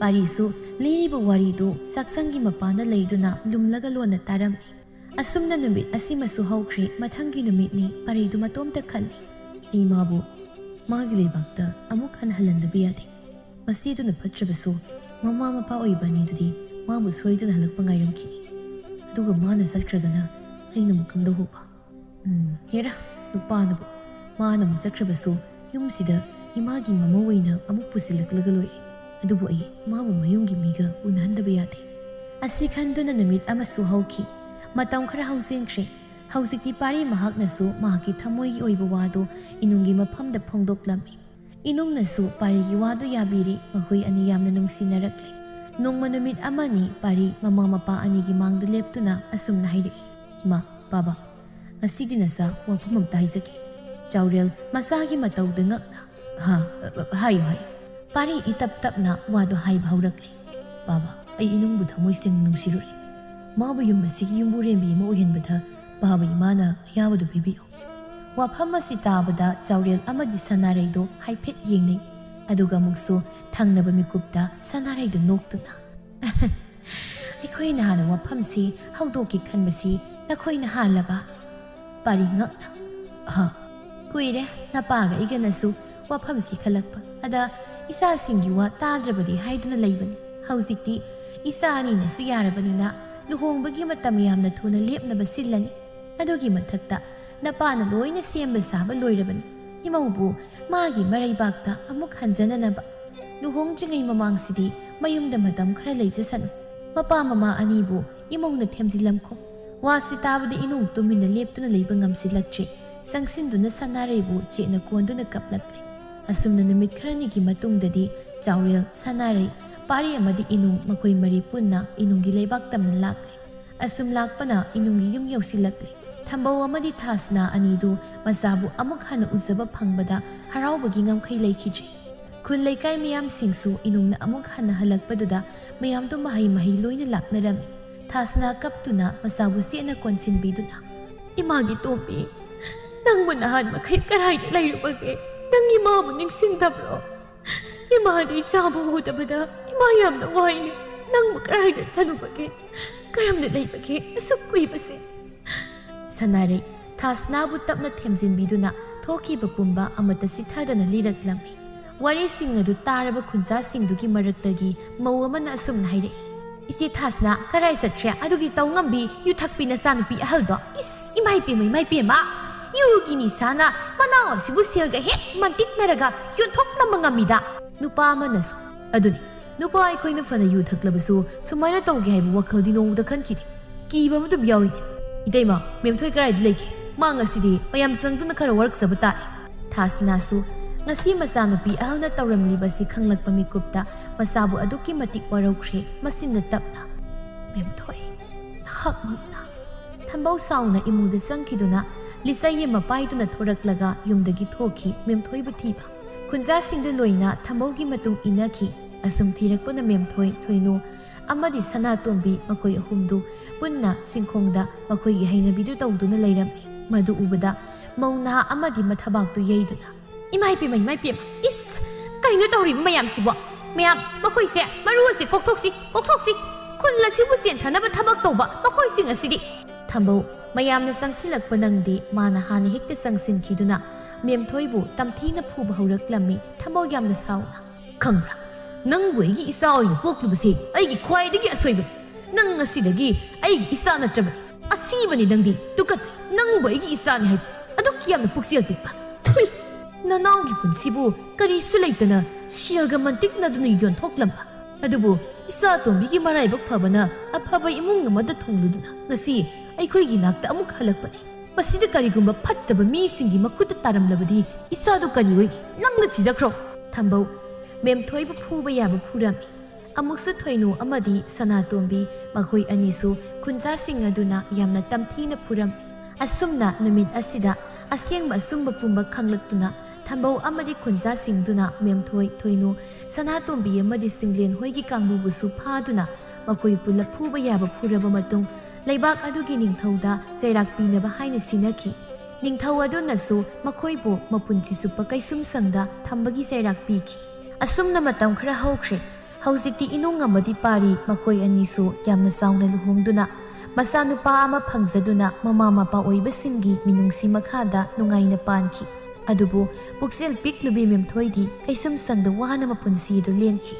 ꯄꯥꯔꯤꯁꯨ ꯂꯤꯔꯤꯕ ꯋꯥꯔꯤꯗꯨ ꯆꯥꯛꯁꯪꯒꯤ ꯃꯄꯥꯟꯗ ꯂꯩꯗꯨꯅ ꯂꯨꯝꯂꯒ ꯂꯣꯟꯅ ꯇꯥꯔꯝꯃꯤ꯫ ꯑꯁꯨꯝꯅ ꯅꯨꯃꯤꯠ ꯑꯁꯤꯃꯁꯨ ꯍꯧꯈ꯭ꯔꯦ꯫ ꯃꯊꯪꯒꯤ ꯅꯨꯃꯤꯠꯅꯤ꯫ ꯄꯥꯔꯤꯗꯨ ꯃꯇꯣꯝꯇ ꯈꯜꯂꯤ, "ꯑꯩ ꯃꯥꯕꯨ ꯃꯥꯒꯤ ꯂꯩꯕꯥꯛꯇ ꯑꯃꯨꯛ ꯍꯟꯅ ꯍꯜꯍꯟꯗꯕ ꯌꯥꯗꯦ꯫ ꯃꯁꯤꯗꯨꯅ ꯐꯠꯇ꯭ꯔꯕꯁꯨ, ꯃꯃꯥ ꯃꯄꯥ ꯑꯣꯏꯕ ꯑꯅꯤꯗꯨꯗꯤ ꯃꯥꯕꯨ ꯁꯣꯏꯗꯅ ꯍꯜꯂꯛꯄ ꯉꯥꯏꯔꯝꯈꯤꯅꯤ꯫ ꯑꯗꯨꯒ ꯃꯥꯅ ꯆꯠꯈ꯭ꯔꯒꯅ ꯑꯩꯅ ꯑꯃꯨꯛ ꯀꯝꯗꯧꯕ?" ꯎꯝ, ꯍꯦꯔꯥ, ꯅꯨꯄꯥꯅꯕꯨ꯫ ꯃꯥꯅ ꯑꯃꯨꯛ ꯆꯠꯈ꯭ꯔꯕꯁꯨ ꯌꯨꯝꯁꯤꯗ ꯏꯃꯥꯒꯤ ꯃꯃꯧ ꯑꯣꯏꯅ ꯑꯃꯨꯛ ꯄꯨꯁꯤꯜꯂꯛꯂꯒ ꯂꯣꯏꯔꯦ꯫ ꯑꯗꯨꯕꯨ ꯑꯩ ꯃꯥꯕꯨ ꯃꯌꯨꯝꯒꯤ ꯃꯤꯒ ꯎꯅꯍꯟꯗꯕ ꯌꯥꯗꯦ꯫ ꯑꯁꯤ ꯈꯟꯗꯨꯅ ꯅꯨꯃꯤꯠ ꯑꯃꯁꯨ ꯍꯧꯈꯤ꯫ ꯃꯇꯝ ꯈꯔ ꯍꯧꯖꯤꯟꯈ꯭ꯔꯦ꯫ ꯍꯧꯖꯤꯛꯇꯤ ꯄꯥꯔꯤ ꯃꯍꯥꯛꯅꯁꯨ ꯃꯍꯥꯛꯀꯤ ꯊꯃꯣꯏꯒꯤ ꯑꯣꯏꯕ ꯋꯥꯗꯨ ꯏꯅꯨꯡꯒꯤ ꯃꯐꯝꯗ ꯐꯣꯡꯗꯣꯛꯂꯝꯃꯤ꯫ ꯏꯅꯨꯡꯅꯁꯨ ꯄꯥꯔꯤꯒꯤ ꯋꯥꯗꯨ ꯌꯥꯕꯤꯔꯦ꯫ ꯃꯈꯣꯏ ꯑꯅꯤ ꯌꯥꯝꯅ ꯅꯨꯡꯁꯤꯅꯔꯛꯂꯦ꯫ ꯅꯣꯡꯃ ꯅꯨꯃꯤꯠ ꯑꯃꯅꯤ ꯄꯥꯔꯤ ꯃꯃꯥ ꯃꯄꯥ ꯑꯅꯤꯒꯤ ꯃꯥꯡꯗ ꯂꯦꯞꯇꯨꯅ ꯑꯁꯨꯝꯅ ꯍꯥꯏꯔꯛꯏ, "ꯏꯃꯥ, ꯕꯥꯕꯥ, ꯉꯁꯤꯗꯤ ꯅꯆꯥ ꯋꯥꯐꯝ ꯑꯝꯇ ꯍꯥꯏꯖꯒꯦ꯫" ꯆꯥꯎꯔꯦꯜ ꯃꯆꯥꯒꯤ ꯃꯇꯧꯗ ꯉꯛꯅ, "ꯍꯥ, ꯍꯥꯏꯌꯨ, ꯍꯥꯏꯌꯨ꯫" ꯄꯥꯔꯤ ꯏꯇꯞ ꯇꯞꯅ ꯋꯥꯗꯨ ꯍꯥꯏꯕ ꯍꯧꯔꯛꯂꯦ꯫ "ꯕꯥꯕꯥ, ꯑꯩ ꯏꯅꯨꯡꯕꯨ ꯊꯃꯣꯏ ꯁꯦꯡꯅ ꯅꯨꯡꯁꯤꯔꯨꯔꯦ꯫ ꯃꯥꯕꯨ ꯌꯨꯝ ꯑꯁꯤꯒꯤ ꯌꯨꯝꯕꯨꯔꯦꯝꯕꯤ ꯑꯃ ꯑꯣꯏꯍꯟꯕꯗ ꯕꯥꯕꯥ ꯏꯃꯥꯅ ꯑꯌꯥꯕꯗꯨ ꯄꯤꯕꯤꯌꯨ꯫" ꯋꯥꯐꯝ ꯑꯁꯤ ꯇꯥꯕꯗ ꯆꯥꯎꯔꯦꯜ ꯑꯃꯗꯤ ꯁꯅꯥꯔꯩꯗꯣ ꯍꯥꯏꯐꯦꯠ ꯌꯦꯡꯅꯩ꯫ ꯑꯗꯨꯒ ꯑꯃꯨꯛꯁꯨ ꯊꯪꯅꯕ ꯃꯤꯀꯨꯞꯇ ꯁꯅꯥꯔꯩꯗꯨ ꯅꯣꯛꯇꯨꯅ, "ꯑꯩꯈꯣꯏꯅ ꯍꯥꯟꯅ ꯋꯥꯐꯝꯁꯤ ꯍꯧꯗꯣꯛꯀꯦ ꯈꯟꯕꯁꯤ ꯅꯈꯣꯏꯅ ꯍꯥꯜꯂꯕ?" ꯄꯥꯔꯤ ꯉꯛꯅ, "ꯑꯍ, ꯀꯨꯏꯔꯦ ꯅꯄꯥꯒ ꯑꯩꯒꯅꯁꯨ ꯋꯥꯐꯝꯁꯤ ꯈꯜꯂꯛꯄ꯫ ꯑꯗ ꯏꯆꯥꯁꯤꯡꯒꯤ ꯋꯥ ꯇꯥꯗ꯭ꯔꯕꯗꯤ ꯍꯥꯏꯗꯨꯅ ꯂꯩꯕꯅꯤ꯫ ꯍꯧꯖꯤꯛꯇꯤ ꯏꯆꯥ ꯑꯅꯤꯅꯁꯨ ꯌꯥꯔꯕꯅꯤꯅ ꯂꯨꯍꯣꯡꯕꯒꯤ ꯃꯇꯝ ꯌꯥꯝꯅ ꯊꯨꯅ ꯂꯦꯞꯅꯕ ꯁꯤꯜꯂꯅꯤ꯫ ꯑꯗꯨꯒꯤ ꯃꯊꯛꯇ ꯅꯄꯥꯅ ꯂꯣꯏꯅ ꯁꯦꯝꯕ ꯁꯥꯕ ꯂꯣꯏꯔꯕꯅꯤ꯫ ꯏꯃꯧꯕꯨ ꯃꯥꯒꯤ ꯃꯔꯩꯕꯥꯛꯇ ꯑꯃꯨꯛ ꯍꯟꯖꯅꯅꯕ꯫ ꯂꯨꯍꯣꯡꯗ꯭ꯔꯤꯉꯩ ꯃꯃꯥꯡꯁꯤꯗꯤ ꯃꯌꯨꯝꯗ ꯃꯇꯝ ꯈꯔ ꯂꯩꯖꯁꯅꯨ꯫ ꯃꯄꯥ ꯃꯃꯥ ꯑꯅꯤꯕꯨ ꯏꯃꯧꯅ ꯊꯦꯝꯖꯤꯜꯂꯝꯈꯣ꯫" ꯋꯥꯁꯤ ꯇꯥꯕꯗ ꯏꯅꯨꯡ ꯇꯨꯃꯤꯟꯅ ꯂꯦꯞꯇꯨꯅ ꯂꯩꯕ ꯉꯝꯁꯤꯜꯂꯛꯇ꯭ꯔꯦ꯫ ꯆꯪꯁꯤꯟꯗꯨꯅ ꯁꯅꯥꯔꯩꯕꯨ ꯆꯦꯠꯅ ꯀꯣꯟꯗꯨꯅ ꯀꯞꯂꯛꯂꯦ꯫ ꯑꯁꯨꯝꯅ ꯅꯨꯃꯤꯠ ꯈꯔꯅꯤꯒꯤ ꯃꯇꯨꯡꯗꯗꯤ ꯆꯥꯎꯔꯦꯜ, ꯁꯅꯥꯔꯩ, ꯄꯥꯔꯤ ꯑꯃꯗꯤ ꯏꯅꯨꯡ ꯃꯈꯣꯏ ꯃꯔꯤ ꯄꯨꯟꯅ ꯏꯅꯨꯡꯒꯤ ꯂꯩꯕꯥꯛ ꯇꯝꯅ ꯂꯥꯛꯂꯦ꯫ ꯑꯁꯨꯝ ꯂꯥꯛꯄꯅ ꯏꯅꯨꯡꯒꯤ ꯌꯨꯝ ꯌꯧꯁꯤꯜꯂꯛꯂꯦ꯫ ꯊꯝꯕꯧ ꯑꯃꯗꯤ ꯊꯥꯁꯅꯥ ꯑꯅꯤꯗꯨ ꯃꯆꯥꯕꯨ ꯑꯃꯨꯛ ꯍꯟꯅ ꯎꯖꯕ ꯐꯪꯕꯗ ꯍꯔꯥꯎꯕꯒꯤ ꯉꯝꯈꯩ ꯂꯩꯈꯤꯗ꯭ꯔꯦ꯫ ꯈꯨꯜ ꯂꯩꯀꯥꯏ ꯃꯤꯌꯥꯝꯁꯤꯡꯁꯨ ꯏꯅꯨꯡꯅ ꯑꯃꯨꯛ ꯍꯟꯅ ꯍꯜꯂꯛꯄꯗꯨꯗ ꯃꯌꯥꯝꯗꯨ ꯃꯍꯩ ꯃꯍꯩ ꯂꯣꯏꯅ ꯂꯥꯛꯅꯔꯝꯃꯤ꯫ ꯊꯥꯁꯅꯥ ꯀꯞꯇꯨꯅ ꯃꯆꯥꯕꯨ ꯆꯦꯠꯅ ꯀꯣꯟꯁꯤꯟꯕꯤꯗꯨꯅ, "ꯏꯃꯥꯒꯤ ꯇꯣꯝꯕꯤ, ꯅꯪꯕꯨ ꯅꯍꯥꯟ ꯃꯈꯩ ꯀꯔꯥꯏꯗ ꯂꯩꯔꯨꯕꯒꯦ? ꯅꯪ ꯏꯃꯥꯕꯨ ꯅꯤꯡꯁꯤꯡꯗꯕ꯭ꯔꯣ? ꯏꯃꯥꯗꯤ ꯏꯆꯥꯕꯨ ꯎꯗꯕꯗ ꯏꯃꯥ ꯌꯥꯝꯅ ꯋꯥꯏꯅꯦ꯫ ꯅꯪꯕꯨ ꯀꯔꯥꯏꯗ ꯆꯠꯂꯨꯕꯒꯦ? ꯀꯔꯝꯅ ꯂꯩꯕꯒꯦ ꯑꯁꯨꯛ ꯀꯨꯏꯕꯁꯦ?" ꯁꯅꯥꯔꯩ ꯊꯥꯁꯅꯥꯕꯨ ꯇꯞꯅ ꯊꯦꯝꯖꯤꯟꯕꯤꯗꯨꯅ ꯊꯣꯛꯈꯤꯕ ꯄꯨꯝꯕ ꯑꯃꯠꯇ ꯆꯤꯊꯗꯅ ꯂꯤꯔꯛꯂꯝꯃꯤ꯫ ꯋꯥꯔꯤꯁꯤꯡ ꯑꯗꯨ ꯇꯥꯔꯕ ꯈꯨꯟꯖꯥꯁꯤꯡꯗꯨꯒꯤ ꯃꯔꯛꯇꯒꯤ ꯃꯧ ꯑꯃꯅ ꯑꯁꯨꯝꯅ ꯍꯥꯏꯔꯛꯏ, "ꯏꯆꯦ ꯊꯥꯁꯅꯥ ꯀꯔꯥꯏ ꯆꯠꯈ꯭ꯔꯦ? ꯑꯗꯨꯒꯤ ꯇꯧ ꯉꯝꯕꯤ ꯌꯨ ꯊꯛꯄꯤ ꯅꯆꯥꯅꯨꯄꯤ ꯑꯍꯜꯗꯣ? ꯏꯁ, ꯏꯃꯥꯏ ꯄꯦꯝꯃ, ꯏꯃꯥꯏ ꯄꯦꯝꯃ! ꯌꯨꯒꯤ ꯅꯤꯁꯥꯅ ꯃꯅꯥꯎ ꯑꯁꯤꯕꯨ ꯁꯦꯜꯒ ꯍꯦꯛ ꯃꯟꯇꯤꯛꯅꯔꯒ ꯌꯣꯟꯊꯣꯛꯂꯝꯕ ꯉꯝꯃꯤꯗ!" ꯅꯨꯄꯥ ꯑꯃꯅꯁꯨ, "ꯑꯗꯨꯅꯤ, ꯅꯨꯄꯥ ꯑꯩꯈꯣꯏꯅ ꯐꯅ ꯌꯨ ꯊꯛꯂꯕꯁꯨ ꯁꯨꯃꯥꯏꯅ ꯇꯧꯒꯦ ꯍꯥꯏꯕ ꯋꯥꯈꯜꯗꯤ ꯅꯣꯡꯃꯇ ꯈꯟꯈꯤꯗꯦ꯫ ꯀꯤꯕ ꯑꯃ ꯑꯗꯨꯝ ꯌꯥꯎꯏꯅꯦ꯫ ꯏꯇꯩꯃ, ꯃꯦꯝꯊꯣꯏ ꯀꯗꯥꯏꯗ ꯂꯩꯒꯦ? ꯃꯥ ꯉꯁꯤꯗꯤ ꯃꯌꯥꯝ ꯆꯪꯗꯨꯅ ꯈꯔ ꯋꯥꯔꯛꯆꯕ ꯇꯥꯔꯦ꯫" ꯊꯥꯁꯅꯥꯁꯨ ꯉꯁꯤ ꯃꯆꯥꯅꯨꯄꯤ ꯑꯍꯜꯅ ꯇꯧꯔꯝꯂꯤꯕꯁꯤ ꯈꯪꯂꯛꯄ ꯃꯤꯀꯨꯞꯇ ꯃꯁꯥꯕꯨ ꯑꯗꯨꯛꯀꯤ ꯃꯇꯤꯛ ꯋꯥꯔꯧꯈ꯭ꯔꯦ꯫ ꯃꯁꯤꯅ ꯇꯞꯅ, "ꯃꯦꯝꯊꯣꯏ, ꯅꯍꯥꯛꯃꯛꯅ?" ꯊꯝꯕꯧ ꯁꯥꯎꯅ ꯏꯃꯨꯡꯗ ꯆꯪꯈꯤꯗꯨꯅ ꯂꯤꯆꯩ ꯑꯃ ꯄꯥꯏꯗꯨꯅ ꯊꯣꯔꯛꯂꯒ ꯌꯨꯝꯗꯒꯤ ꯊꯣꯛꯈꯤ ꯃꯦꯝꯊꯣꯏꯕꯨ ꯊꯤꯕ꯫ ꯈꯨꯟꯖꯥꯁꯤꯡꯗ ꯂꯣꯏꯅ ꯊꯝꯕꯧꯒꯤ ꯃꯇꯨꯡ ꯏꯟꯅꯈꯤ꯫ ꯑꯁꯨꯝ ꯊꯤꯔꯛꯄꯅ ꯃꯦꯝꯊꯣꯏ, ꯊꯣꯏꯅꯨ ꯑꯃꯗꯤ ꯁꯅꯥꯇꯣꯝꯕꯤ ꯃꯈꯣꯏ ꯑꯍꯨꯝꯗꯨ ꯄꯨꯟꯅ ꯆꯤꯡꯈꯣꯡꯗ ꯃꯈꯣꯏꯒꯤ ꯍꯩꯅꯕꯤꯗꯨ ꯇꯧꯗꯨꯅ ꯂꯩꯔꯝꯃꯤ꯫ ꯃꯗꯨ ꯎꯕꯗ ꯃꯧ ꯅꯍꯥ ꯑꯃꯗꯤ ꯃꯊꯕꯥꯛꯇꯨ ꯌꯩꯗꯨꯅ, "ꯏꯃꯥꯏ ꯄꯦꯝꯃ, ꯏꯃꯥꯏ ꯄꯦꯝꯃ! ꯏꯁ! ꯀꯩꯅꯣ ꯇꯧꯔꯤꯕ ꯃꯌꯥꯝꯁꯤꯕꯣ? ꯃꯌꯥꯝ, ꯃꯈꯣꯏꯁꯦ ꯃꯔꯨ ꯑꯁꯤ ꯀꯣꯛꯊꯣꯛꯁꯤ, ꯀꯣꯛꯊꯣꯛꯁꯤ! ꯈꯨꯜ ꯑꯁꯤꯕꯨ ꯆꯦꯟꯊꯅꯕ ꯊꯕꯛ ꯇꯧꯕ ꯃꯈꯣꯏꯁꯤꯡ ꯑꯁꯤꯗꯤ!" ꯊꯝꯕꯧ ꯃꯌꯥꯝꯅ ꯆꯪꯁꯤꯜꯂꯛꯄ ꯅꯪꯗꯦ꯫ ꯃꯥꯅ ꯍꯥꯟꯅ ꯍꯦꯛꯇ ꯆꯪꯁꯤꯟꯈꯤꯗꯨꯅ ꯃꯦꯝꯊꯣꯏꯕꯨ ꯇꯝꯊꯤꯅ ꯐꯨꯕ ꯍꯧꯔꯛꯂꯝꯃꯤ꯫ ꯊꯝꯕꯧ ꯌꯥꯝꯅ ꯁꯥꯎꯅ, "ꯈꯪꯕ꯭ꯔꯥ? ꯅꯪꯕꯨ ꯑꯩꯒꯤ ꯏꯆꯥ ꯑꯣꯏꯅ ꯄꯣꯛꯂꯨꯕꯁꯦ ꯑꯩꯒꯤ ꯈ꯭ꯋꯥꯏꯗꯒꯤ ꯑꯁꯣꯏꯕꯅꯤ꯫ ꯅꯪ ꯉꯁꯤꯗꯒꯤ ꯑꯩꯒꯤ ꯏꯆꯥ ꯅꯠꯇ꯭ꯔꯕꯅꯤ꯫ ꯑꯁꯤꯕꯅꯤ ꯅꯪꯗꯤ꯫ ꯇꯨꯀꯠꯆꯩ꯫ ꯅꯪꯕꯨ ꯑꯩꯒꯤ ꯏꯆꯥꯅꯤ ꯍꯥꯏꯕ ꯑꯗꯨꯛ ꯌꯥꯝꯅ ꯄꯨꯛꯆꯦꯜ ꯄꯤꯛꯄ꯫ ꯊꯨꯏ! ꯅꯅꯥꯎꯒꯤ ꯄꯨꯟꯁꯤꯕꯨ ꯀꯔꯤꯁꯨ ꯂꯩꯇꯅ ꯁꯦꯜꯒ ꯃꯟꯇꯤꯛꯅꯗꯨꯅ ꯌꯣꯟꯊꯣꯛꯂꯝꯕ꯫ ꯑꯗꯨꯕꯨ ꯏꯆꯥ ꯑꯇꯣꯝꯕꯤꯒꯤ ꯃꯔꯥꯏꯕꯛ ꯐꯕꯅ ꯑꯐꯕ ꯏꯃꯨꯡ ꯑꯃꯗ ꯊꯨꯡꯂꯨꯗꯨꯅ ꯉꯁꯤ ꯑꯩꯈꯣꯏꯒꯤ ꯅꯥꯛꯇ ꯑꯃꯨꯛ ꯍꯜꯂꯛꯄꯅꯤ꯫ ꯃꯁꯤꯗ ꯀꯔꯤꯒꯨꯝꯕ ꯐꯠꯇꯕ ꯃꯤꯁꯤꯡꯒꯤ ꯃꯈꯨꯠꯇ ꯇꯥꯔꯝꯂꯕꯗꯤ ꯏꯆꯥꯗꯨ ꯀꯔꯤ ꯑꯣꯏꯅꯤ? ꯅꯪꯅ ꯊꯤꯖꯈ꯭ꯔꯣ!" ꯊꯝꯕꯧ ꯃꯦꯝꯊꯣꯏꯕꯨ ꯐꯨꯕ ꯌꯥꯕ ꯐꯨꯔꯝꯃꯤ꯫ ꯑꯃꯨꯛꯁꯨ ꯊꯣꯏꯅꯨ ꯑꯃꯗꯤ ꯁꯅꯥꯇꯣꯝꯕꯤ ꯃꯈꯣꯏ ꯑꯅꯤꯁꯨ ꯈꯨꯟꯖꯥꯁꯤꯡ ꯑꯗꯨꯅ ꯌꯥꯝꯅ ꯇꯝꯊꯤꯅ ꯐꯨꯔꯝꯃꯤ꯫ ꯑꯁꯨꯝꯅ ꯅꯨꯃꯤꯠ ꯑꯁꯤꯗ ꯑꯁꯦꯡꯕ ꯑꯆꯨꯝꯕ ꯄꯨꯝꯕ ꯈꯪꯂꯛꯇꯨꯅ ꯊꯝꯕꯧ ꯑꯃꯗꯤ ꯈꯨꯟꯖꯥꯁꯤꯡꯗꯨꯅ ꯃꯦꯝꯊꯣꯏ, ꯊꯣꯏꯅꯨ, ꯁꯅꯥꯇꯣꯝꯕꯤ ꯑꯃꯗꯤ ꯆꯤꯡꯂꯦꯟ ꯍꯣꯏꯒꯤ ꯀꯥꯡꯕꯨꯕꯨꯁꯨ ꯐꯥꯗꯨꯅ ꯃꯈꯣꯏ ꯄꯨꯂꯞ ꯐꯨꯕ ꯌꯥꯕ ꯐꯨꯔꯕ ꯃꯇꯨꯡ ꯂꯩꯕꯥꯛ ꯑꯗꯨꯒꯤ ꯅꯤꯡꯊꯧꯗ ꯆꯩꯔꯥꯛ ꯄꯤꯅꯕ ꯍꯥꯏꯅ ꯁꯤꯟꯅꯈꯤ꯫ ꯅꯤꯡꯊꯧ ꯑꯗꯨꯅꯁꯨ ꯃꯈꯣꯏꯕꯨ ꯃꯄꯨꯟꯁꯤ ꯆꯨꯞꯄ ꯀꯩꯁꯨꯝꯁꯪꯗ ꯊꯝꯕꯒꯤ ꯆꯩꯔꯥꯛ ꯄꯤꯈꯤ꯫ ꯑꯁꯨꯝꯅ ꯃꯇꯝ ꯈꯔ ꯍꯧꯈ꯭ꯔꯦ꯫ ꯍꯧꯖꯤꯛꯇꯤ ꯏꯅꯨꯡ ꯑꯃꯗꯤ ꯄꯥꯔꯤ꯫ ꯃꯈꯣꯏ ꯑꯅꯤꯁꯨ ꯌꯥꯝꯅ ꯆꯥꯎꯅ ꯂꯨꯍꯣꯡꯗꯨꯅ ꯃꯆꯥꯅꯨꯄꯥ ꯑꯃ ꯐꯪꯖꯗꯨꯅ ꯃꯃꯥ ꯃꯄꯥ ꯑꯣꯏꯕꯁꯤꯡꯒꯤ ꯃꯤꯅꯨꯡꯁꯤ ꯃꯈꯥꯗ ꯅꯨꯡꯉꯥꯏꯅ ꯄꯥꯟꯈꯤ꯫ ꯑꯗꯨꯕꯨ ꯄꯨꯛꯆꯦꯜ ꯄꯤꯛꯂꯨꯕꯤ ꯃꯦꯝꯊꯣꯏꯗꯤ ꯀꯩꯁꯨꯝꯁꯪꯗ ꯋꯥꯅ ꯃꯄꯨꯟꯁꯤ ꯑꯗꯨ ꯂꯦꯟꯈꯤ꯫